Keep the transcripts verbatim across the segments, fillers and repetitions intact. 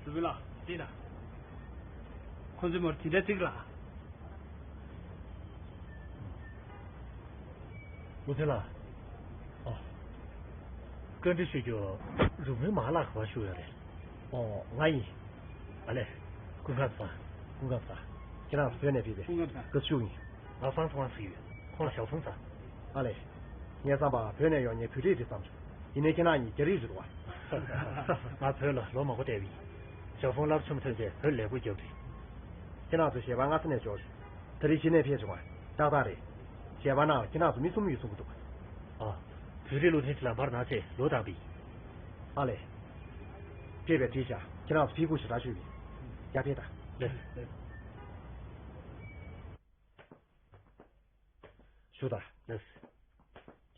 རུ་བི་ལགས། དེ་ན། ཁོང་ཚོའི་མོར་དེ་འདྲ་ཅིག་ལ། ལུག་ཚན་ལགས། ཨོ། བཀའ་འདྲི་ཞུ་རྒྱུ། རུ་མོའི་མ་ལགས་ག་པར་བཞུགས་ཡོད་རེད། ཨོ། ང་ཡིན། ཨ་ལས། སྐུ་ཁམས་བཟང་། སྐུ་ཁམས་བཟང་། ཁྱེད་རང་བོད་ནས་ཕེབས་པའི། སྐུ་ཁམས་བཟང་། བཀའ་ཟུར་ཡིན། ང་ཧྥང་ཚང་ཟེར་ཡོད། ཁོང་ཞའོ་ཧྥང་ཚང་། ཨ་ལས། ངས་བསམ་པ་བོད་ནས་ཡོང་མཁན་བོད་རིགས་རེད་བསམ་བྱུང་། ཡིན་ནའི་ཁྱེད་རང་གཉིས་རྒྱ་རིགས་རེད་འདུག་བ། ང་བོད་ལ་ལོ་མང་པོ་བསྡད་པ་ཡིན། ཞའོ་ཧྥང་སློབ་ཆེན་མོ་ཐོན་རྗེས་བོད་ལས་ཁུར་བརྒྱབ་རེད། ཁྱེད་རང་ཚོ་ཞལ་པར་སྔ་ས་ནས་འབྱོར་བྱུང་། ད་རེས་གཞི་ནས་ཕེབས་བྱུང་བ། ཏག་ཏག་རེད། ཞལ་པར་ནང་ལ་ཁྱེད་རང་ཚོ་མི་གསུམ་ཡོད་གསུང་གི་འདུག་ཨ། བོད་རིགས་སློབ་ཐོན་ཅིག་ལ་མར་ནང་ཆེ་ལོ་དང་པའི། ཨ་ལས། ཕེབས་པའི་བྲིས་བཞག་ཁྱེད་རང་ཚོ་ཕི་ཁུག་ཞེ་དྲག་ཞུ་ཡིན། ཡ་ཕེབས་དང་། ལགས། ཞུ་དང་། ལགས།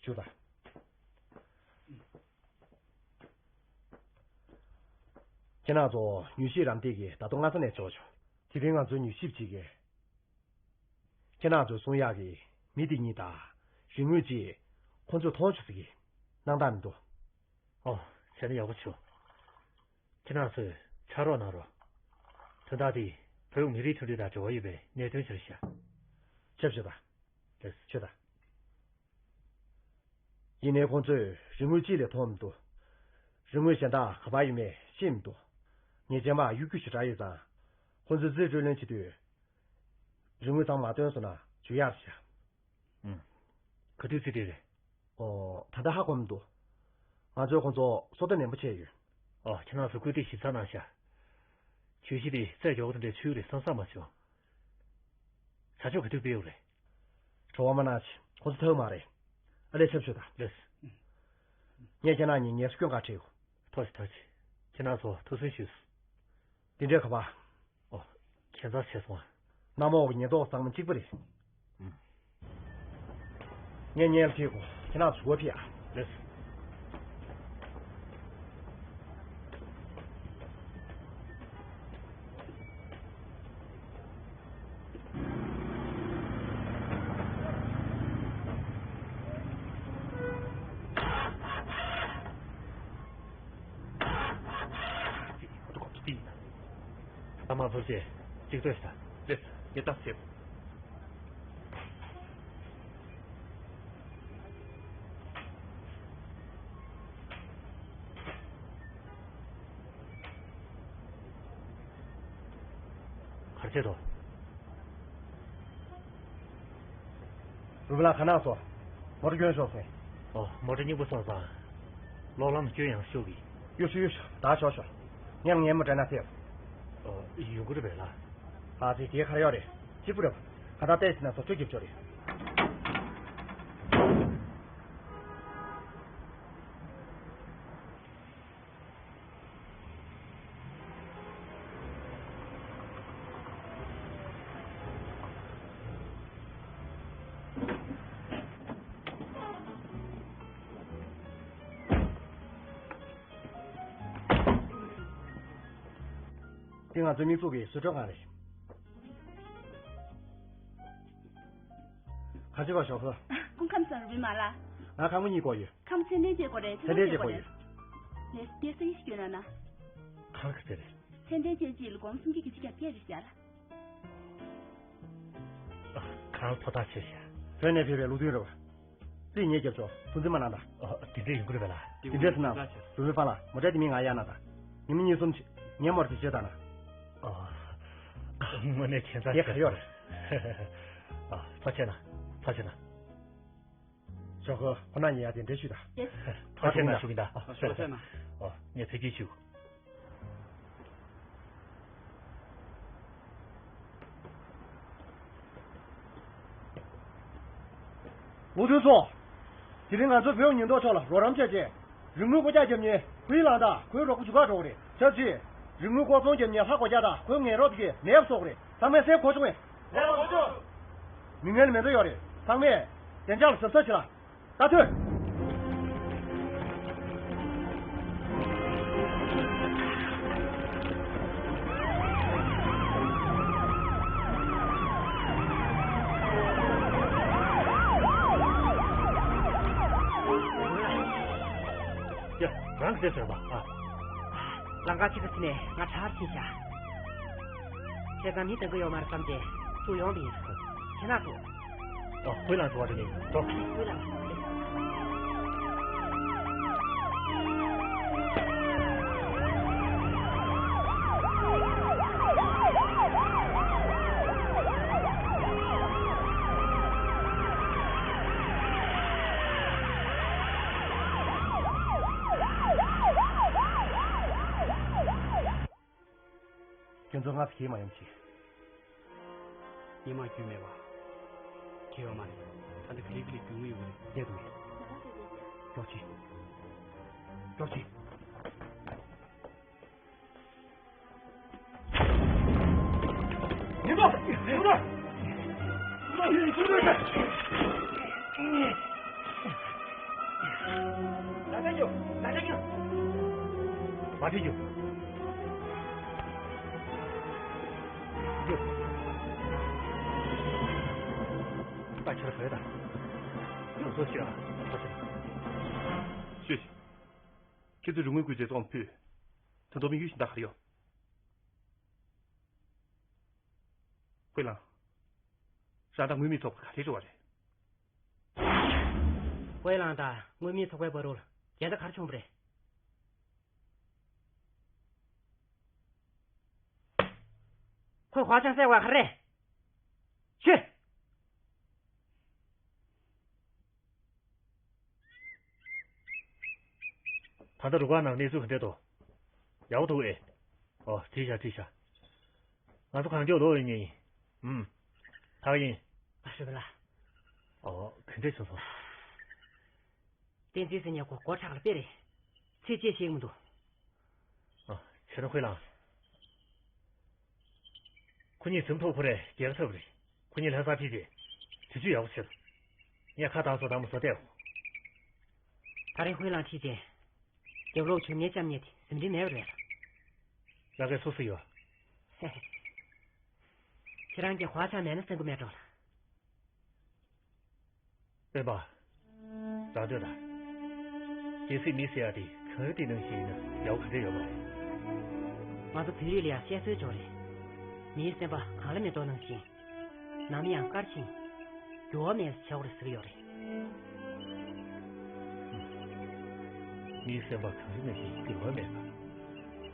ཞུ་དང་། ཁྱེད་རང་ཚོ་མྱུལ་ཞིབ་རམ་འདེགས་ཀྱིས་ད་དུང་སྔ་ས་ནས་འབྱོར་བྱུང་། དེ་རིང་ང་ཚོའི་མྱུལ་ཞིབ་ཅིག་གིས། ཁྱེད་རང་ཚོས་གསུང་ཡག་གི་མི་དེ་གཉིས་དང་རིག་དངོས་གཅིག་ཁོང་ཚོས་མཐོང་བྱུང་ཟེར་གི། སྣང་དག་མི་འདུག་ཨོ། བྱས་ན་ཡག་པོ་བྱུང་། ཁྱེད་རང་ཚོས་ཕྱག་རོགས་གནང་རོགས། དོན་དག་དེ་བོད་མི་རིགས་མཐུན་སྒྲིལ་དང་འབྲེལ་བ་ཡོད་པའི་གནད་དོན་ཞིག་རེད་ཤག་ཆབ་ཞུ་དང་། ལགས། ཆོས་དང་། ཡིན་ནའི་ཁོང་ཚོས་རིག་དངོས་གཅིག་ལས་མཐོང་མི་འདུག་རིག་དངོས་གཞན་དག་ག་པར་ཡོད་མེད་ཤེས་མི་འདུག་ཉེས་ཅན་པ་གཡོ་སྒྱུ་ཞེ་དྲག་ཡོད་ཙང་། ཁོང་ཚོས་རྩིས་སྤྲོད་ལེན་བྱེད་དུས། རིག་དངོས་ཚང་མ་སྟོན་སོང་ན་འཇུ་ཡག་རེད་ཤག་ཨུམ། ག་དུས་རྩིས་སྤྲད་རེད། ཨོ། ད་ལྟ་ཧ་གོ་མི་འདུག་ང་ཚོས་ཁོང་ཚོ་སོ་ལྟ་ནན་པོ་བྱས་ཡོད། ཨོ། ཁྱེད་རང་ཚོ་སྐུལ་འདེད་ཞིབ་ཚགས་གནང་ཤག་བརྗོད་གཞི་དེ་རྩད་འཇོག་དེ་འདྲའི་ཚུལ་རེད་བསམ་བསམ་མ་བྱུང་། བྱ་སྤྱོད་ག་དུས་སྤེལ་ཡོད་རེད། བྲོ་བ་མ་གནང་ཆེ། ཁོ་ཚོ་ཐར་མ་རེད། ཨ་ལས་ཆབ་ཆོས་དང་། ལགས། ངས་ཁྱེད་རང་གཉིས་ངལ་གསོ་སྐྱོན་ག་ཁྲིད་ཡོད། ཐོག་ཞིག་ཐོག་ཞིག་ཁྱེད་རང་ཚོ་ཐུགས་སུན་ཞུས། འདི་འདྲའི་ཁ་པར། ཨོ། ཁྱད་མཚར་ཆེ་སོང་ཨ། གནམ་འོག་གི་ཉེན་རྟོག་ཚང་མ་གཅིག་པ་རེད། ངས་སྔོན་ལ་ཁྲིད་དགོས། ཁྱེད་རང་ཚོ་གཞུག་གུ་ཕེབས་ཨ། ལགས། ཨ་མ་བུ་ཆེ། གཅིག་ལྟོས་ཤིག་དང་། ལགས། ངས་ལྟ་ཟེར། ག་རེ་བྱས་འདུག་རུ་བི་ལགས་ག་ན་སོང་། མོ་ཊ་སྐྱོན་ཤོར་སོང་། ཨོ། མོ་ཊ་རྙིང་པ་སོང་ཙང་། གློག་ལམ་སྐྱོན་ཡང་ཤོར་གི། གཡུག་ཤོག་གཡུག་ཤོག་ད་ཤོག་ཤོག་ངས་ངའི་མོ་ཊ་ན་ཐེབས། ཨོ། ཡོང་གི་རེད་པས་ལགས། ཨ་ཙི་དེ་ག་རེ་ཡོད་རེད། གཅིག་པུ་རེད་པ། ག་ད་བལྟས་ཟིན་ན་བཟོ་བཅོས་རྒྱབ་ཆོག་རེད། འདི་ང་ཚོའི་དམིགས་བསལ་གྱི་བཟོ་སྐྲུན་ཁང་རེད། ག་བྱེད་པ་ཞོགས་ཟེར། སྐུ་ཁམས་བཟང་རུ་བི་མ་ལགས། ང་ཁང་པ་གཉིས་བསྐོར་ཡོད། ཁམས་ཚད་ལྡན་བྱེད་དགོས་རེད། ཚད་ལྡན་བྱེད་དགོས་ཡོད། ལས་སྡེ་སྲིད་སྐྱོན་ན་ན། གང་ག་ཚད་རེད། ཚད་ལྡན་ཅན་གཅིག་ལ་སྒོར་སུམ་བརྒྱ་བརྒྱད་ཅུ་གྱ་བརྒྱད་རེད་ཟེར། གང་ལ་ཐོག་ཐག་ཆོད་ཤག་བོད་ནས་ཕེབས་པའི་ལུགས་མཐུན་རེད་པ། རྩིས་ངས་རྒྱབ་ཆོག་ཐུགས་འཛེམ་མ་གནང་དང་། ཨ། དེ་འདྲས་ཡོང་གི་རེད་པས་ལགས། དེ་འདྲས་སུ་ན། རུ་བི་ཕང་ལ་མོ་ཊའི་དེ་མིང་ང་གཡར་གནང་དང་། ཉི་མ་གཉིས་གསུམ་ཅིག་ངའི་མོ་ཊ་དེ་བརྗེ་བཏང་ན། ཨ། དངོས་གནས་ཁྱད་མཚར་ཆེ། དེ་ག་ཡོད་རེད། ཨ། ཐུགས་རྗེ་གནང་། ཐུགས་རྗེ་གནང་། ཞོགས་ཀ་ཁོ་ན་ཉལ་ཡག་དེ་འདྲས་ཞུས་དང་། ཐུགས་རྗེ་གནང་ཞུ་གི་ཡིན་ད། ཨ། ཐུགས་རྗེ་གནང་། ཨ། ངས་ཕེབས་སྐྱེལ་ཞུ། ལུགས་མཐུན་ཚོ། དེ་རིང་ང་ཚོ་བོད་ཉེན་རྟོག་ཕྱོགས་ལ་རོགས་རམ་བྱས་རྗེས། རིག་དངོས་སྐོར་རྒྱག་བརྒྱབ་ནས་ཧུའེ་ལང་དང་ཁོའི་རོགས་པ་རྒྱུག་ཁ་འགྲོ་གི་རེད། ཆབས་ཅིག་རིག་དངོས་སྐོར་ཚོང་བརྒྱབ་ནས་ལྷ་སྒོ་རྒྱག་དང་ཁོའི་ངན་རོགས་དེ་གས་མེད་པ་བཟོ་གི་རེད། ཚང་མས་སེམས་གོ་བྱུང་ངས། སེམས་གོ་བྱུང་། མི་ངན་ལ་མེ་མདའ་ཡོད་རེད། ཚང་མས་བདེ་འཇགས་ལ་གཟབ་གཟབ་བྱེད་ལ། ད་ཐོས། ཡ། རང་གི་སེམས་ཟེར་བ་ཨ། ལམ་ཁ་ཕྱི་ཁ་ཕྱི་ནས་ང་ཁྲ་ཕྱིན་ཤག་བྱས་ཙང་མི་དང་གི་ཡོད་མ་རེད་བསམ་སྟེ་ཚུར་ཡོང་བ་ཡིན། ཁྱེད་རང་ཚོ། ཨོ། ཧུའེ་ལང་ཚོ་བ་དེ་ནས་འགྲོ། ཧུའེ་ལང་། ཁྱེད་ཚོ་སྔ་ཕྱི་མ་ཡོང་ཅིག་ཉི་མ་རྒྱུས་མེད་པ། ཁྱེད་ཡོད་མ་རེད། ད་ལྟ་ག་ལེ་ག་ལེ་རྒྱུས་མེད་ཡོད་རེད། བསྡད་འདུག་མེད། མགྱོགས་ཅིག་མགྱོགས་ཅིག་ཁྱེད་ཚོས་རི་དངུལ་སྐུལ་རྗེས་ཚོགས་ཕུད། ད་དུང་དམིགས་ཡུལ་གཞན་དག་ག་རེ་ཡོད། ཧུའེ་ལང་། རང་དང་དངུལ་མེད་ཚོགས་པ་ག་རེ་འབྲེལ་བ་རེད། ཧུའེ་ལང་དང་དངུལ་མེད་ཚོགས་པའི་བར་དུ་འགལ་ཟླ་ག་རེ་བྱུང་བ་རེད། ཁོས་ཧྭ་ཅང་བསད་པ་ག་རེ་རེད། ཤོད། ད་ལྟ་རུ་ཁག་ནང་གནས་ཚུལ་ག་འདྲས་འདུག་ཡག་པོ་འདུག་ཨེ། ཨོ། བྲིས་བཞག་བྲིས་བཞག་ང་ཚོ་གང་མགྱོགས་ལོག་ཡོང་ངེས་ཡིན། ཨུམ། ཐག་ཡིན། ཨ་ཧྲི་བ་ལ། ཨོ། ག་འདྲས་བྱུང་སོང་། བསྟན་འཛིན་ཟེར་མཁན་ཁོ་མགོ་ཁྲག་ལ་དཔེ་རེད། ཚིག་གཅིག་བཤད་ཀྱི་མི་འདུག་ཨ། ཕྱི་རུ་ཧུའེ་ལང་། ཁོ་གཉིས་འཛིང་ཐུབ་ཁོ་རེ་རྒྱལ་ཁ་ཐོབ་རེད། ཁོ་གཉིས་ལྷ་སར་ཁྲིད་རྗེས་དུས་ཚོད་ཡག་པོ་བྱེད། ངས་ཁ་བཏང་སོང་། དང་པོ་བཟོ་བལྟས། ད་རིང་ཧུའེ་ལང་ཁྲིད་རྗེས་རྒྱབ་ལོགས་བྱུས་ངན་བཅོམ་མཁན་དེ་ཟིན་བྲིས་མེད་པ་རེད། ལ་ཀའི་སོ་སོ་ཡོད། ཧེ་ཧེ། ཁྱེད་རང་གིས་ཧྭ་ཅང་མེད་ན་གསན་གྱི་མེད་འགྲོ་ལ། སྤེན་པ། རང་འདོད་ལ། གལ་སྲིད་མི་ཟེར་ཡ་དེ་གངས་རི་དེ་ནང་བཞིན་ཡིན་ན་ཡག་པོ་ག་འདྲ་ཡོད་མ་རེད། ང་ཚོ་བོད་རིགས་ལ་ཡང་བཤད་སྲོལ་ཅིག་ཡོད་རེད། མིའི་སེམས་པ་གངས་ལ་མེ་ཏོག་ནང་བཞིན། ནམ་ཡང་དཀར་ཞིང་། འགྱུར་བ་མེད་པ་ཆགས་ཀྱི་རེད་ཟེར་གྱི་ཡོད་རེད། མིའི་སེམས་པ་གངས་རི་ནང་བཞིན་འགྱུར་བ་མེད་པ།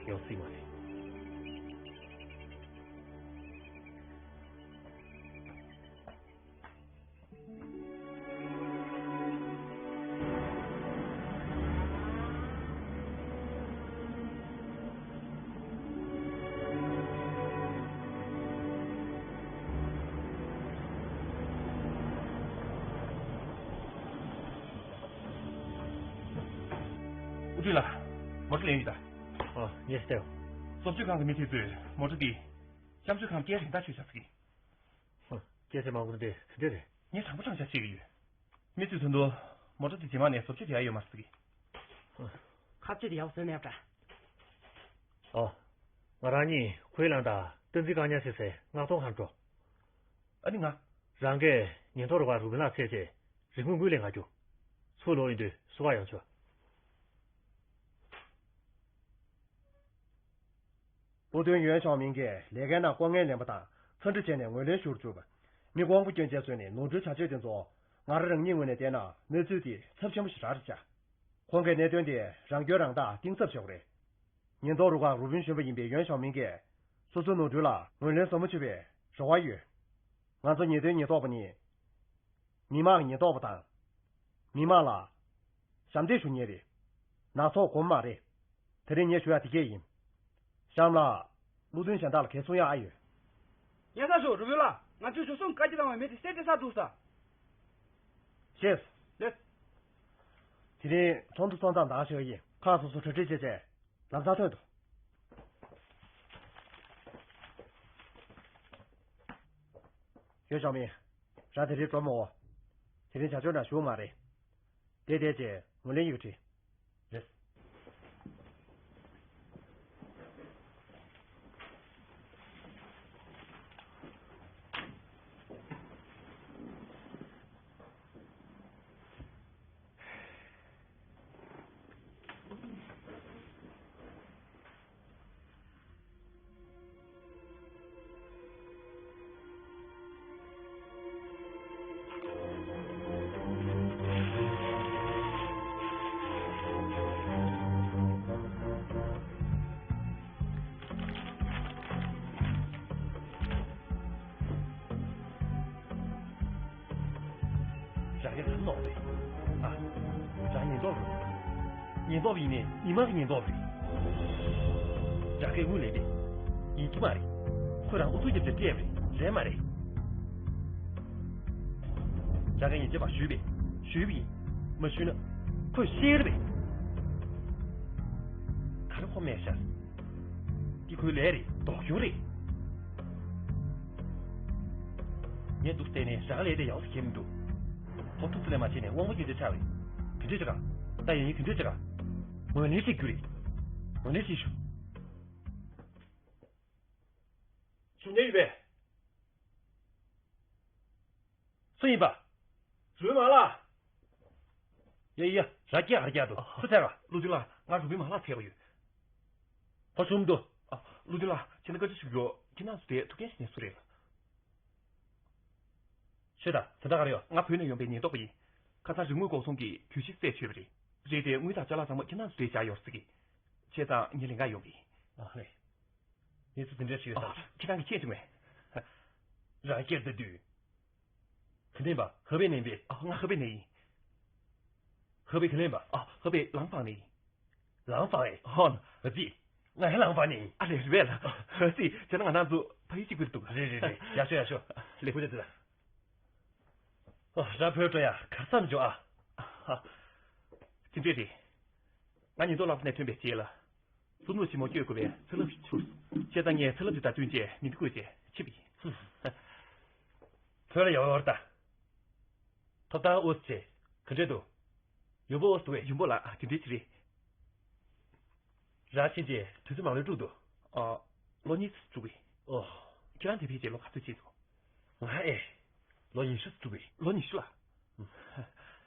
ཡོང་སྲིད་མ་རེད། དབུ་ཁྲིད་ལགས། མོ་ཊ་ལེན་ཡོད་ད། ཨ། ངས་སྟེར། བཟོ་བཅོས་ཁང་གི་མི་དེ་ཚོས་མོ་ཊ་འདི་གཤམ་བཟོ་ཁང་སྐྱེལ་རིན་བརྡ་བཅོས་བྱ་ཟེར་གི། ཧུ། སྐད་ཆ་མང་པོ་འདི་ཆི་འདྲ་རེད། ངས་དྲང་པོ་དྲང་བཞག་བཤད་ཀྱི་ཡོད། མི་ཚོས་ད་དུང་མོ་ཊ་དེ་རྗེས་མ་ནས་བཟོ་བཅོས་རྒྱག་ཡ་ཡོད་མ་རེད་ཟེར་གི། ཧུ། ཁ་གཅོད་དེ་ཡག་པོ་བཟོས་མེད་པ་འདྲ། ཨོ། ང་རང་གཉིས་ཧུའེ་ལང་དང་བསྟན་འཛིན་བཀག་ཉར་བྱེད་སའི་མངགས་གཏོང་ཁང་འགྲོ། ཨ་ནི་ང་། རང་གིས་ཉེན་རྟོག་རུ་ཁག་རུ་དཔོན་ལགས་འཚོལ་རྗེས་རི་མགོར་དངུལ་ལེན་ག་རྒྱུགས། ཚུར་ལོག་ཡོང་དུས་བསུ་བ་ཡོང་ཆོག་བློ་མཐུན་ཡོན་ཞའོ་མིང་གིས་ལས་ཀའི་ནང་ལྐོག་རྔན་ལེན་པ་དང་འཚམས་འདྲི་བྱས་ནས་ངོས་ལེན་ཞུ་རུ་བཅུག་པ། མི་དབང་པོ་སྐྱོན་ཅན་བཟོས་ནས་ནོར་འཁྲུལ་བྱ་སྤྱོད་དེ་ཚོ་ང་རང་རང་ཉིད་ངོས་ནས་བལྟས་ན་གནས་ཚུལ་དེ་ཚབས་ཆེན་པོ་ཞེ་དྲག་རེད་བྱ། ཁོང་གིས་གནད་དོན་དེ་རང་སྐྱོན་རང་བདག་གཏིང་ཟབ་བྱེད་དགོས་རེད། ཉེན་རྟོག་རུ་ཁག་རུ་དཔོན་གཞོན་པ་ཡིན་པའི་ཡོན་ཞའོ་མིང་གིས་སོ་སོའི་ནོར་འཁྲུལ་ལ་ངོས་ལེན་ཟབ་མོ་བྱེད་པའི་རེ་བ་ཡོད། ང་ཚོ་ཉེས་དོན་ཉེན་རྟོག་པ་ནི། མི་དམངས་ཉེན་རྟོག་པ་དང་། མི་དམངས་ལ་ཞབས་འདེགས་ཞུ་མཁན་རེད། ནག་ཚོགས་གོམས་མ་རེད། དེ་རིང་ངས་ཞུ་ཡ་དེ་གས་ཡིན། གཤམ་ལ། བློ་མཐུན་གཞན་དག་ལ་གས་གསུང་ཡ་ཨ་ཡོད། ཡ་ས་ཞོག་རུ་བོད་ལ་ང་ཚོས་ཞུ་སོང་བཀའ་ཁྱི་བཏང་བའི་མི་དེ་གསེར་དེ་ས་འདུག་ས། ཤེས། ལེས། དེ་རིང་ཚོགས་འདུ་ཚོགས་མཚམས་འདང་ཞུ་ཡ་ཡིན། ཁག་སོ་སོ་གྲ་སྒྲིག་བྱས་བྱས། ལམ་སང་ཐོན་ཐུབ། ཡོད་ཞང་མི། རང་དེ་རིང་གྲོལ་མ་འོ། དེ་རིང་བྱ་སྤྱོད་ནང་ཞུགས་མ་རེད། དེ་བསྡད་བྱས་ངོས་ལེན་ཡོད་དྲི། རེད། རྒྱ་སྐད་ག་རེ་ནོར་རེད། ཨ། རང་ཉེན་རྟོག་རེད། ཉེན་རྟོག་ཡིན་ནས་མི་མང་གི་ཉེན་རྟོག་རེད། རྒྱ་སྐད་དངུལ་ལས་པས་ཡིན་གྱི་མ་རེད། ཁོས་རང་ཨུ་ཚུགས་རྒྱབ་བྱས་སྤྲད་པ་རེད། རེད་མ་རེད། རྒྱ་སྐད་ཡན་ཆད་པ་ཞུས་པས་ཞུས་པ་ཡིན། མ་ཞུས་ན་ཁོས་ཤེས་རེད་པས། ག་རེ་ཁོ་སྨྲས་ཤག་འདི་ཁོའི་ལས་རེད། ལྡོག་ཕྱོགས་རེད། ངས་འདུག་བལྟས་ནས་རང་ལས་དེ་ཡག་ཏུ་ཁྱེར་མི་འདུག་ཁོ་ཐུགས་སུ་ལེན་མ་བྱས་ནས་དབང་པོ་སྐྱོན་ཅན་ཆགས་རེད། དེ་འདྲས་བྱེད་ག་ད་ཡིན་ཡིན་དེ་འདྲས་བྱེད་ག་ངོས་ལེན་བྱེད་རྒྱུ་རེད། ངོས་ལེན་བྱེད་ཤོག་ཞུ་ཉན་ཡོད་པས། སུ་ཡིན་པ། རུས་མ་ལགས། ཡ་ཡ། ར་སྐྱེ་ཨར་སྐྱེ་འདུག་སུ་ཚད་ག་བློ་མཐུན་ལགས། ང་རུས་པའི་མ་ལག་ཐེབས་ཡོད། ཁོ་ཚུམ་འདུག་ཨ། བློ་མཐུན་ལགས། ཁྱེད་ནི་བཀའ་ཆོས་ཞུ་རྒྱུ། ཁྱེད་རྣམ་ཚོ་དེ་ཐུགས་འགན་ཞིག་ནས་སུ་རེད། ཤོད་ད། དོན་དག་ག་རེ་ཡོད། ང་བོད་ནས་ཡོང་པའི་ཉེན་རྟོག་པ་ཡིན། ཁ་སང་རིག་དངོས་འགོག་སྲུང་གིས་གྱོད་གཞི་བསད་ཆོད་པ་རེད། རེད་དེ་དངུལ་དང་ཅ་ལག་ཚང་མ་ཁྱེད་རྣམ་ཚོ་དེ་བཞག་ཡོད་ཟེར་གི་བྱས་ཙང་ངས་ལེན་ག་ཡོང་གི་ཨ་ལེ། གནས་ཚུལ་འདི་འདྲ་ཞིག་ཡོད་ཨ། ས། ཁྱེད་རང་གིས་ཤེས་བྱུང་ངས། རང་སྐྱེར་བསྡད་དུས། ག་ནས་པ། ཧ་པེ་ནས་པས། ཨ། ང་ཧ་པེ་ནས་ཡིན། ཧ་པེ་ག་ནས་པ། ཨ། ཧ་པེ་ལང་ཕང་ནས་ཡིན། ལང་ཕང་ཨེ། ཧོན། ཨ་ཙི། ང་ཧེ་ལང་ཕང་ནས་ཡིན། ཨ་ལེ་རེད་པས་ལ། ཨ་ཙི། བྱས་ན་ང་རང་ཚོ་ཕ་ཡུལ་གཅིག་པུ་རེད་འདུག་རེད་རེད་རེད། ཡག་ཤོས་ཡག་ཤོས། ལེགས་པོ་བྱས་ཙི་ལ། ཨོ། རང་བོད་འགྲོ་ཡ་གར་བསམ་འཇོག་ཨ། ཧ། ཅི་འདྲས་རེད། ང་ཉེན་རྟོག་ལྷ་ས་ནས་ཐོན་པའི་རྗེས་ལ། བཙུན་མོ་ཆེན་མོ་སྐྱོད་དགོས་པའི་ཚ་རླབས་ཤིག་འཕྱུར། བྱས་ཙང་ངས་ཚ་རླབས་དེ་དང་བསྟུན་བྱས་མི་འདུག་དགོས་བྱས་ཕྱིན་པ་ཡིན། བོད་ལ་ཡོང་བར་ད། ཐོབ་ཐང་ཨོ་སི་ཆེ། ག་འདྲས་འདུག་ཡོང་འབབ་ཨོ་སི་འདུག་གས། ཡོང་འབབ་ལ་ཨ་དེ་འདྲས་ཅིག་རེད། རང་ཕྱིན་རྗེས་དུས་ཚོད་མང་ལོས་དཀྲུགས་འདུག་ཨ། ལོ་གཉིས་ཙམ་དཀྲུགས་པས། ཨོ། ཁྱེད་རང་དེ་ཕྱིན་རྗེས་ལོ་ག་ཚོད་ཕྱིན་སོང་། ང་ཨེ། ལོ་ཉི་ཤུ་ཙམ་དཀྲུགས་པས། ལོ་ཉི་ཤུ་ལ།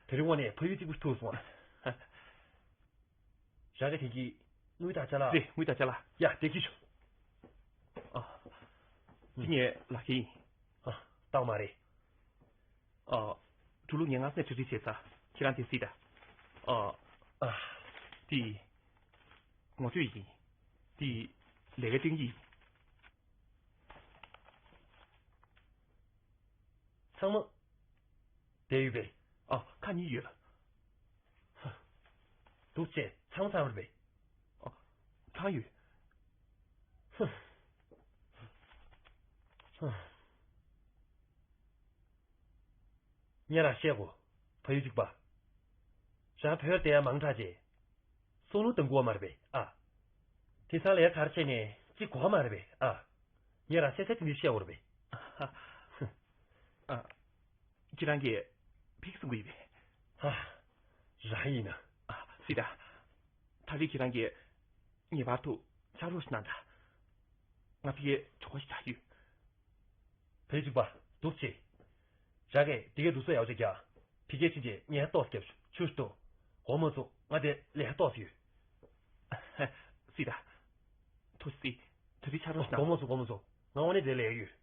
དེ་རིང་དངོས་གནས་ཕ་ཡུལ་གཅིག་པུ་ཐུག་སོང་ཨ། རང་གི་དེང་གི་དངུལ་དང་ཅ་ལག་རེད། དངུལ་དང་ཅ་ལག་ཡ་དེ་གྱིས་ཤོག་ཨ། འདི་ངའི་ལག་ཁྱེར་ཡིན། ཨ། སྟག་མ་རེད། ཨ། ཀྲུ་ལུགས་ངས་སྔ་སེ་ནས་ཁྲིག་ཁྲིག་བྱས་ཚར། ཁྱེད་རང་དེ་གཟིགས་དང་། ཨ། ཨ། དེ། ངོ་སྤྲོད་ཡིན། དེ། ལས་ཀའི་སྟེང་ཡིན། ཚང་མ། བསྡད་ཡོད་པས། ཨ། ཁ་གཉིས་ཡོད། ཧ། འདུག་བྱས་ཚང་མ་ཚང་རེད་པས། ཨ། ཚང་ཡོད། ཧ། ཧ། ངས་རང་བཤད་གོ། ཕ་ཡུལ་གཅིག་པ། རང་བོད་བསྡད་ཡ་མང་དྲགས་རྗེས། སྲོག་བླུ་བཏང་དགོས་མ་རེད་པས་ཨ། དེང་སང་ལས་ཀ་ག་རེ་བྱས་ནས་ཅིག་གོ་བ་མ་རེད་པས་ཨ། ངས་རང་བཤད་ཚད་དེ་འདྲ་བཤད་འོ་རེད་པས། ཨ། ཁྱེད་རང་གིས་ཕིག་གསུང་གི་ཡོད་པས། ཧ། རང་ཡིན་ན། ཨ། སྲིད་ད། ད་རེས་ཁྱེད་རང་གིས་ངེས་པར་དུ་ཕྱག་རོགས་ཤིག་གནང་དང་། ང་ཕ་གིའི་གྲོགས་པོ་ཞིག་ཆགས་ཡོད། བོད་གཅིག་པ་འདུག་ཆེ། རང་གིས་འདི་གའི་འདུག་སེ་ཡག་ཅིག་རྒྱག་ཕ་གིའི་ཕྱིན་ཆད་ངས་ཏོག་རྒྱབ་ཆུ་ཏོ། གོ་མ་ཚུགས་ང་དེ་ལས་ཏོག་ཡོད། སྲིད་ད། ཐུགས་སྲིད། ད་རེས་ཕྱག་རོགས་གནང་། གོ་མ་ཚུགས་གོ་མ་ཚུགས། ང་དངོས་གནས་དེ་ལས་ཡོད།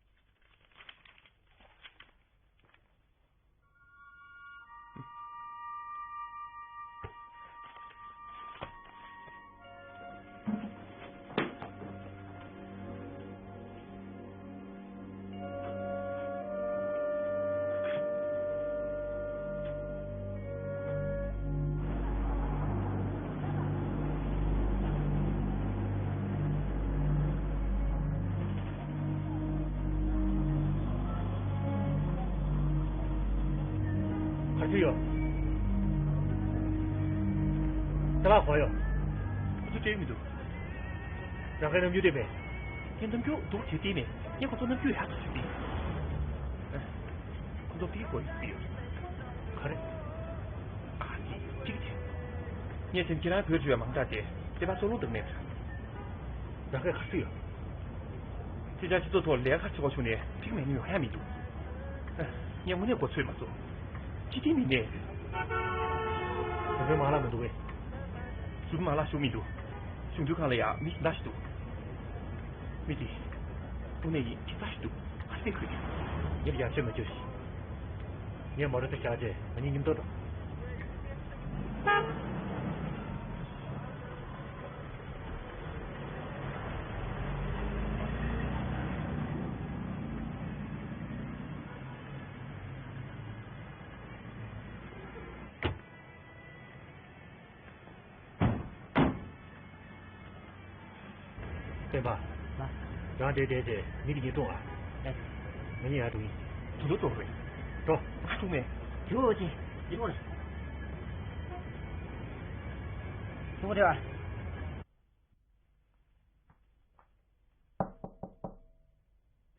ག་ཚོད་ཡོད། ཅ་ལག་ག་པར་ཡོད། ཁོ་ཚོ་སྤྲད་མི་འདུག་རང་གི་རྣམ་འགྱུར་བལྟས་པས། ངའི་རྣམ་འགྱུར་སྡུག་བྱས་བལྟས་མེད། ངས་ཁོ་ཚོ་རྣམ་འགྱུར་ཡག་ཏུ་བྱས་བལྟས། ཁོ་ཚོ་པི་གོ་ཡི་པི་ཡོད། ག་རེ། ཨ་ཙི། ཅིག་ཅིག་ངས་བྱས་ན་ཁྱེད་རང་བོད་འགྲོ་བའི་མང་དྲགས་ཏེ་དེ་བ་སྲོག་བླུ་བཏང་མེད་པ། རང་གིས་ག་ཚོད་ཡོད། ཅི་བྱ་སྤྱི་ཚོགས་ཐོག་ལས་ཀ་བྱེད་དགོས་བྱུང་ནས་འགྲིག་མེད་ནི་ཡོང་ཡ་མི་འདུག་ངས་དངོས་གནས་མགོ་ཚོད་མ་སོང་། ཅི་སྟེ་མི་གནས། རུས་པའི་མ་ལག་མི་འདུག་གས། རུས་པའི་མ་ལག་ཞུགས་མི་འདུག་གཞུང་འཛིན་ཁང་ལ་ཡང་མི་གཞན་དག་ཞིག་འདུག་མི་དེ། དངོས་གནས་ཡིན་ཁྱི་རྩ་ཞིག་འདུག་ཨ་ཙི་ཁུ་དེ། ངས་ཡར་བཤད་མ་བཅོས་ཤིག་ངས་མོ་ཊ་དེ་བཞག་རྗེས་ང་གཉིས་མཉམ་དུ་འགྲོ། སེམས་པ། ལ། རང་དེ་བསྡད་བྱས་མི་དེ་གཉིས་བཏུང་ཨ། ལ། ང་གཉིས་ཡར་འགྲོ་ཡིན། དུ་ལོ་ཏོ་རེད། འགྲོ། ཨ་ཐུག་མེད། དེ་འོ་ཅི། དེ་འོ་ལ། ཐུག་རེད་བ།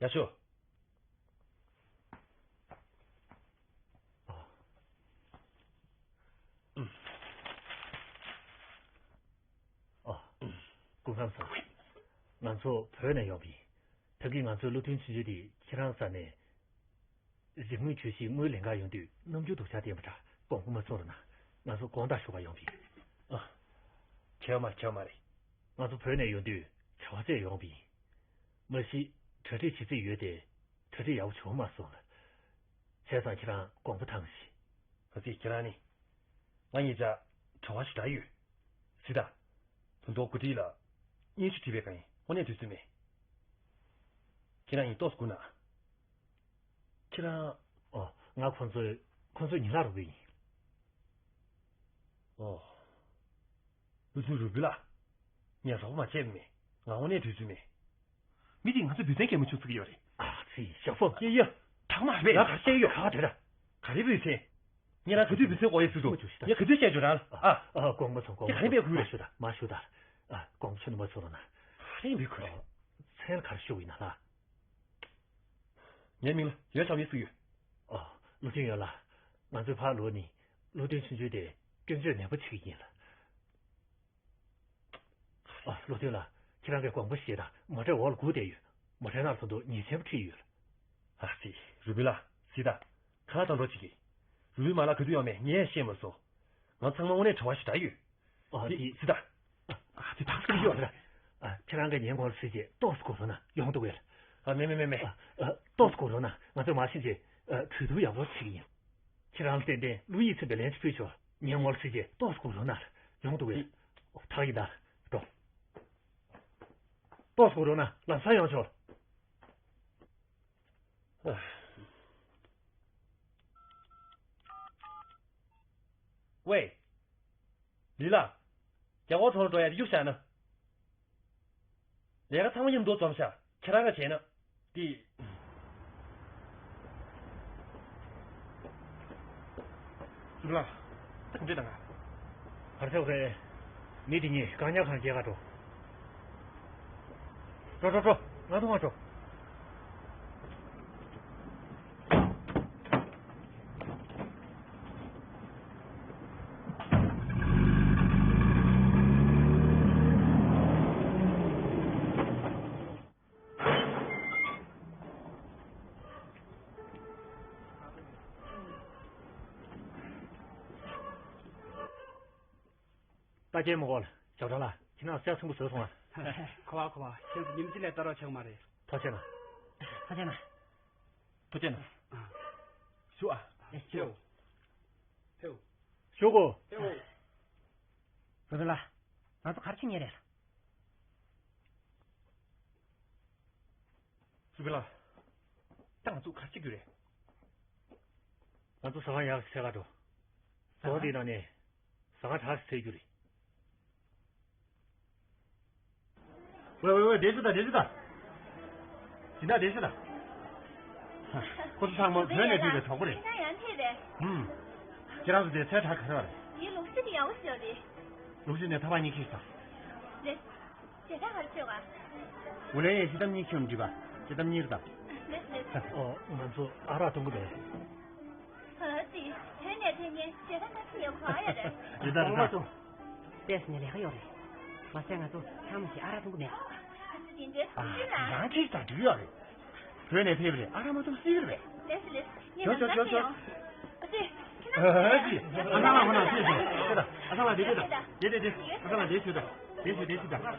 ཡ་ཤོ། ཨ། སྐུ་ཁམས་བཟང་། ང་ཚོ་བོད་ནས་ཡོང་བ་ཡིན། ད་གིན་ང་ཚོའི་བློ་མཐུན་ཆུང་ཆུང་དེ་ཁྱེད་རང་ས་ནས་རིག་དངོས་བརྗོད་གཞིའི་དངུལ་ལེན་གར་ཡོང་དུས་རྣམ་འགྱུར་སྡུག་ཅག་བསྟན་པ་འདྲ། དགོངས་པ་མ་ཚོམ་རོགས་གནང་། ང་ཚོ་དགོང་དག་བཞུགས་གར་ཡོང་བ་ཡིན། ཨ། བྱས་པ་མ་རེད། བྱས་པ་མ་རེད། ང་ཚོ་བོད་ནས་ཡོང་དུས་བྱ་བ་བཙལ་ཡོང་བ་ཡིན། མ་གཞི་གྲ་སྒྲིག་བྱེད་རྩིས་ཡོད་དེ། གྲ་སྒྲིག་ཡག་པོ་བྱུང་མ་སོང་ལ། བྱས་ཙང་ཁྱེད་རང་དགོངས་པ་ཐང་ཞིག་ཨ་ཙི། ཁྱེད་རང་ནི། ང་གཉིས་ཆ་གྲོགས་པོ་ཞེ་དྲག་ཡོད། སྲིད་ད། ད་དུང་འགོ་ཁྲིད་ལ་སྙན་ཞུ་བྲིས་པའི་སྒང་ཡིན། དངོས་གནས་དུས་ཚོད་མེད། ཁྱེད་རང་ཡིན་ཏོག་ཙམ་སྒུག་ན། ཁྱེད་རང་། ཨོ། ང་ཁོང་ཚོའི། ཁོང་ཚོའི་ཉི་ལག་རུ་བི་ཡིན། ཨོ། བློ་མཐུན་རུ་བི་ལགས། ངས་རོགས་པ་མ་བྱས་པ་མེད། ང་དངོས་གནས་དུས་ཚོད་མེད། མི་དེས་ང་ཚོ་འབུལ་ཚན་གལ་མོ་ཆུང་བརྩི་གི་ཡོད་རེད། ཨ་ཙི། ཞོགས་པ། ཡ་ཡ། དྲག་མ་རེད། ང་ག་རེ་བཤད་ཡོད། ག་རེ་རེད། ག་རེ་འབུལ་ཚན། ངས་རང་ག་དུས་འབུལ་ཚན་དགོས་ཡོད་ཟེར་འདུག་ངས་ག་དུས་བཤད་བྱོས་རང་ལ། ཨ། ཨ། དགོངས་པ་ཚོམ། དགོངས་པ་ཚོམ། ག་རེ་འབུལ་དགོས་རེད། མ་ཞུ་ད། མ་ཞུ་ད། ཨ། དགོངས་པ་ཚོམ་ནི་མ་ཚོམ་རོགས་གནང་། ག་རེ་འབུལ་དགོས་རེད། མཚན་ག་རེ་ཞུ་དགོས་ཡིན་ན་ལགས། ངའི་མིང་ལ་ཡོན་བྱམས་ཡིན་ཟེར་གྱི་ཡོད། ཨོ། བློ་མཐུན་ཡོན་ལགས། ང་ཚོའི་ཕར་ལོགས་ནས་བློ་མཐུན་ཆུང་ཆུང་དེ་སྐྱོན་བརྗོད་ནན་པོ་བྱེད་ཀྱི་ཡིན་ལགས། ཨ། བློ་མཐུན་ལགས། ཁྱེད་རང་གིས་དགོངས་པ་བཞེས་དང་། མོ་ཊའི་འོག་ལ་སྒུག་བསྡད་ཡོད། མོ་ཊའི་ནང་ལ་ད་དུང་ཉེས་ཆེན་པོ་ཁྲིད་ཡོད་ལགས། ཨ་ཙི། རུ་བི་ལགས། གཟིགས་དང་། ཁ་ལག་བཏང་རོགས་བྱེད་ཀྱིས། རུ་བི་མ་ལགས་ག་དུས་ཡོང་མེད་ངས་ཤེས་མ་སོང་། ང་ཚང་མ་དངོས་གནས་བྲེལ་བ་ཞེ་དྲག་ཡོད། ཨ། དེ་དེ། གཟིགས་དང་། ཨ། དེ་ཐག་ཆོད་ཡོད་རེད། ཨ། ཁྱེད་རང་གིས་ངའི་ངོ་ལ་གཟིགས་བྱས་ཏོག་ཙམ་སྒུག་རོགས་གནང་། ཡོང་འདུག་གས། ཨ། མེད་མེད་མེད་མེད། ཨ། ཨ། ཏོག་ཙམ་སྒུག་རོགས་གནང་། ང་ཚོས་མར་ཕྱིན་བྱས། ཨ། གྲོས་བསྡུར་ཡག་པོ་བྱེད་ཀྱི་ཡིན། ཁྱེད་རང་ལ་ཏན་ཏན་བློ་ཡིད་ཚིམ་པའི་ལན་ཅིག་ཕུལ་ཆོག་ངའི་ངོ་ལ་གཟིགས་བྱས་ཏོག་ཙམ་སྒུག་རོགས་གནང་། ཡོང་འདུག་གས། ཨོ། ཐག་ཡིན་ད། འགྲོ། ཏོག་ཙམ་སྒུག་རོགས་གནང་། ལམ་སང་ཡོང་ཆོག་ཝེ། ལི་ལགས། རྒྱ་སྒོར་གྲོང་ལ་འགྲོ་ཡ་དེ་གཡུག་བཞག་ན། ལས་ཀ་ཚང་མ་མཉམ་དུ་འཛོམས་ཤག་ཁྱེད་རང་ག་བྱས་ན། དེ། ཟུར་ལ། ད་ག་འདྲས་དང་། གར་ཆགས་རེད། མི་དེ་གཉིས་བཀག་ཉར་ཁང་སྐྱེལ་ག་འགྲོ། འགྲོ་འགྲོ་འགྲོ། ང་ཐུག་ང་འགྲོ། ད་ཁྱེད་མོ་གོ་ལ། ཞའོ་ཀྲང་ལགས། ཁྱེད་རང་གསེར་ཚོན་པོ་བཟོས་སོང་ང་། ཁོ་བ་ཁོ་བ། ཁྱེད་ཚོ་ཉིན་གཅིག་ལས་ལྟ་རོགས་བྱེད་དགོས་མ་རེད། ཐུགས་རྗེ་གནང་། ཐུགས་རྗེ་གནང་། ཐུགས་རྗེ་གནང་། ཞུ་ཨ། ཨེ། ཞུ། ཧེའོ། ཞུ་གོ། ཧེའོ། བུ་བུ་ལགས། ང་ཚོ་ག་རེ་བྱེད་མཁན་རེད། བུ་བུ་ལགས། ད་ང་ཚོ་ག་རེ་བྱེད་རྒྱུ་རེད། ང་ཚོ་ཟ་ཁང་ཡག་ཞིག་འཚོལ་ག་འགྲོ། ཟ་ཁང་འདིའི་ནང་ནས་ཟ་ཁང་དྲག་ཞིག་འཚོལ་རྒྱུ་རེད། ཝེ་ཝེ་ཝེ། བསྡད་ཤོག་དང་། བསྡད་ཤོག་དང་། སྦྱིན་བདག་བསྡད་ཤོག་དང་། ཁོ་ཚོ་ཚང་མ་བོད་ནས་ཕེབས་པའི་གྲོགས་པོ་རེད། ཁྱེད་རང་ཡང་ཕེབས་པས། ཧུམ། ཁྱེད་རང་ཚོ་དེ་ཚལ་གྲགས་ག་རེ་བ་རེད། དེའི་ལུག་ཤི་དེ་ཡག་པོ་ཞིག་རེད། ལུག་ཤི་ནས་ཐ་བག་གཉིས་ཁྱེར་ཤོག་དང་། རེད། ཞེ་དྲག་ག་རེ་ཞུ་ག་འུ་ལེན་ཡས་ཤི་ཏམ་གཉིས་ཁྱེར་འགྲིག་པ། ཤི་ཏམ་གཉིས་རེད་དམ། རེད་རེད། ཨོ། ང་ཚོ་ཨ་རག་འཐུང་གི་མེད། ཧ་ཙི། བོད་ནས་ཕེབས་མཁན་ཞེ་དྲག་ཐབས་ཤེས་ཡོད་གོ་ཨ་ཡ་རེད། རེད་ད་རེད་ད། ཨོ་ཙི། ནས་ལས་ཀ་ཡོད་རེད། མ་ཟད་ང་ཚོ་ཚང་མ་ཞིག་ཨ་རག་འཐུང་གི་མེད། ཨ་ཙི། དེ་འདྲའི་ཨ། ཚུལ་ལ། རང་ཁྱེར་ད་འགྲིག་ཡོད་རེད། བོད་ནས་ཕེབས་རེད། ཨ་རག་མ་འཐུང་སྲིད་རེད། ལེགས་སོ་ལེགས་སོ། ངས་ཞོག་ཞོག་ཞོག་ཞོག་ཨ་ཙི། ཁྱེད་རང་ཨ་ཙི། ཨ་ཚང་ལ་ཁོ་ན་ཤེས་ཤོག་ཤེས་དང་། ཨ་ཚང་ལ་བསྡད་ཤོག་དང་། བསྡད་བསྡད་བསྡད། ཨ་ཚང་ལ་བསྡད་ཤོག་དང་། བསྡད་ཤོག་བསྡད་ཤོག་དང་།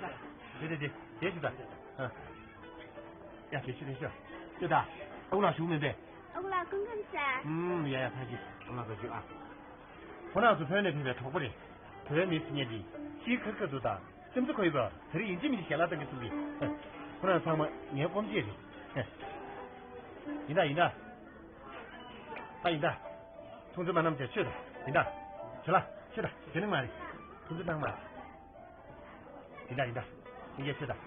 བསྡད་བསྡད་བསྡད། བསྡད་ཤོག་དང་། ཨ། ཡ། བསྡད་ཤོག་བསྡད་ཤོག་ཤོག་དང་། ཨ་ཁུ་ལགས་བཞུགས་མིན་པས། ཨ་ཁུ་ལགས་སྐུ་ཁམས་བཟང་། ཨུམ། ཡ་ཡ། ཐུགས་རྗེ་ཆེ། ཨ་ལགས་ཐུགས་རྗེ་ཆེ་ཨ། ཁོ་རང་ཚོ་བོད་ནས་ཕེབས་པའི་གྲོགས་པོ་རེད། བོད་མི་ཟེར་མཁན་འདི་ཕྱིའི་ཁ་ཁ་འདུག་དང་སེམས་གསོ་ཁོ་ཡོད་པ་དེ་རིང་ཡིན་གཅིག་མིན་གཅིག་ཞལ་ལག་བཏང་གི་ཚུགས་ཀྱི། ཁོ་རང་ཚང་མ་ངའི་སྤོམ་ཆས་རེད། ཡིན་ད་ཡིན་ད། ད་ཡིན་ད། ཐུགས་འཚོ་མ་གནང་བྱས་ཆོས་དང་ཡིན་ད། བྱོས་ལ་ཆོས་དང་བྱེད་ནི་མ་རེད། ཐུགས་འཚོ་གནང་མ་རེད། ཡིན་ད་ཡིན་ད། ཡིན་གྱི་ཆོས་དང་།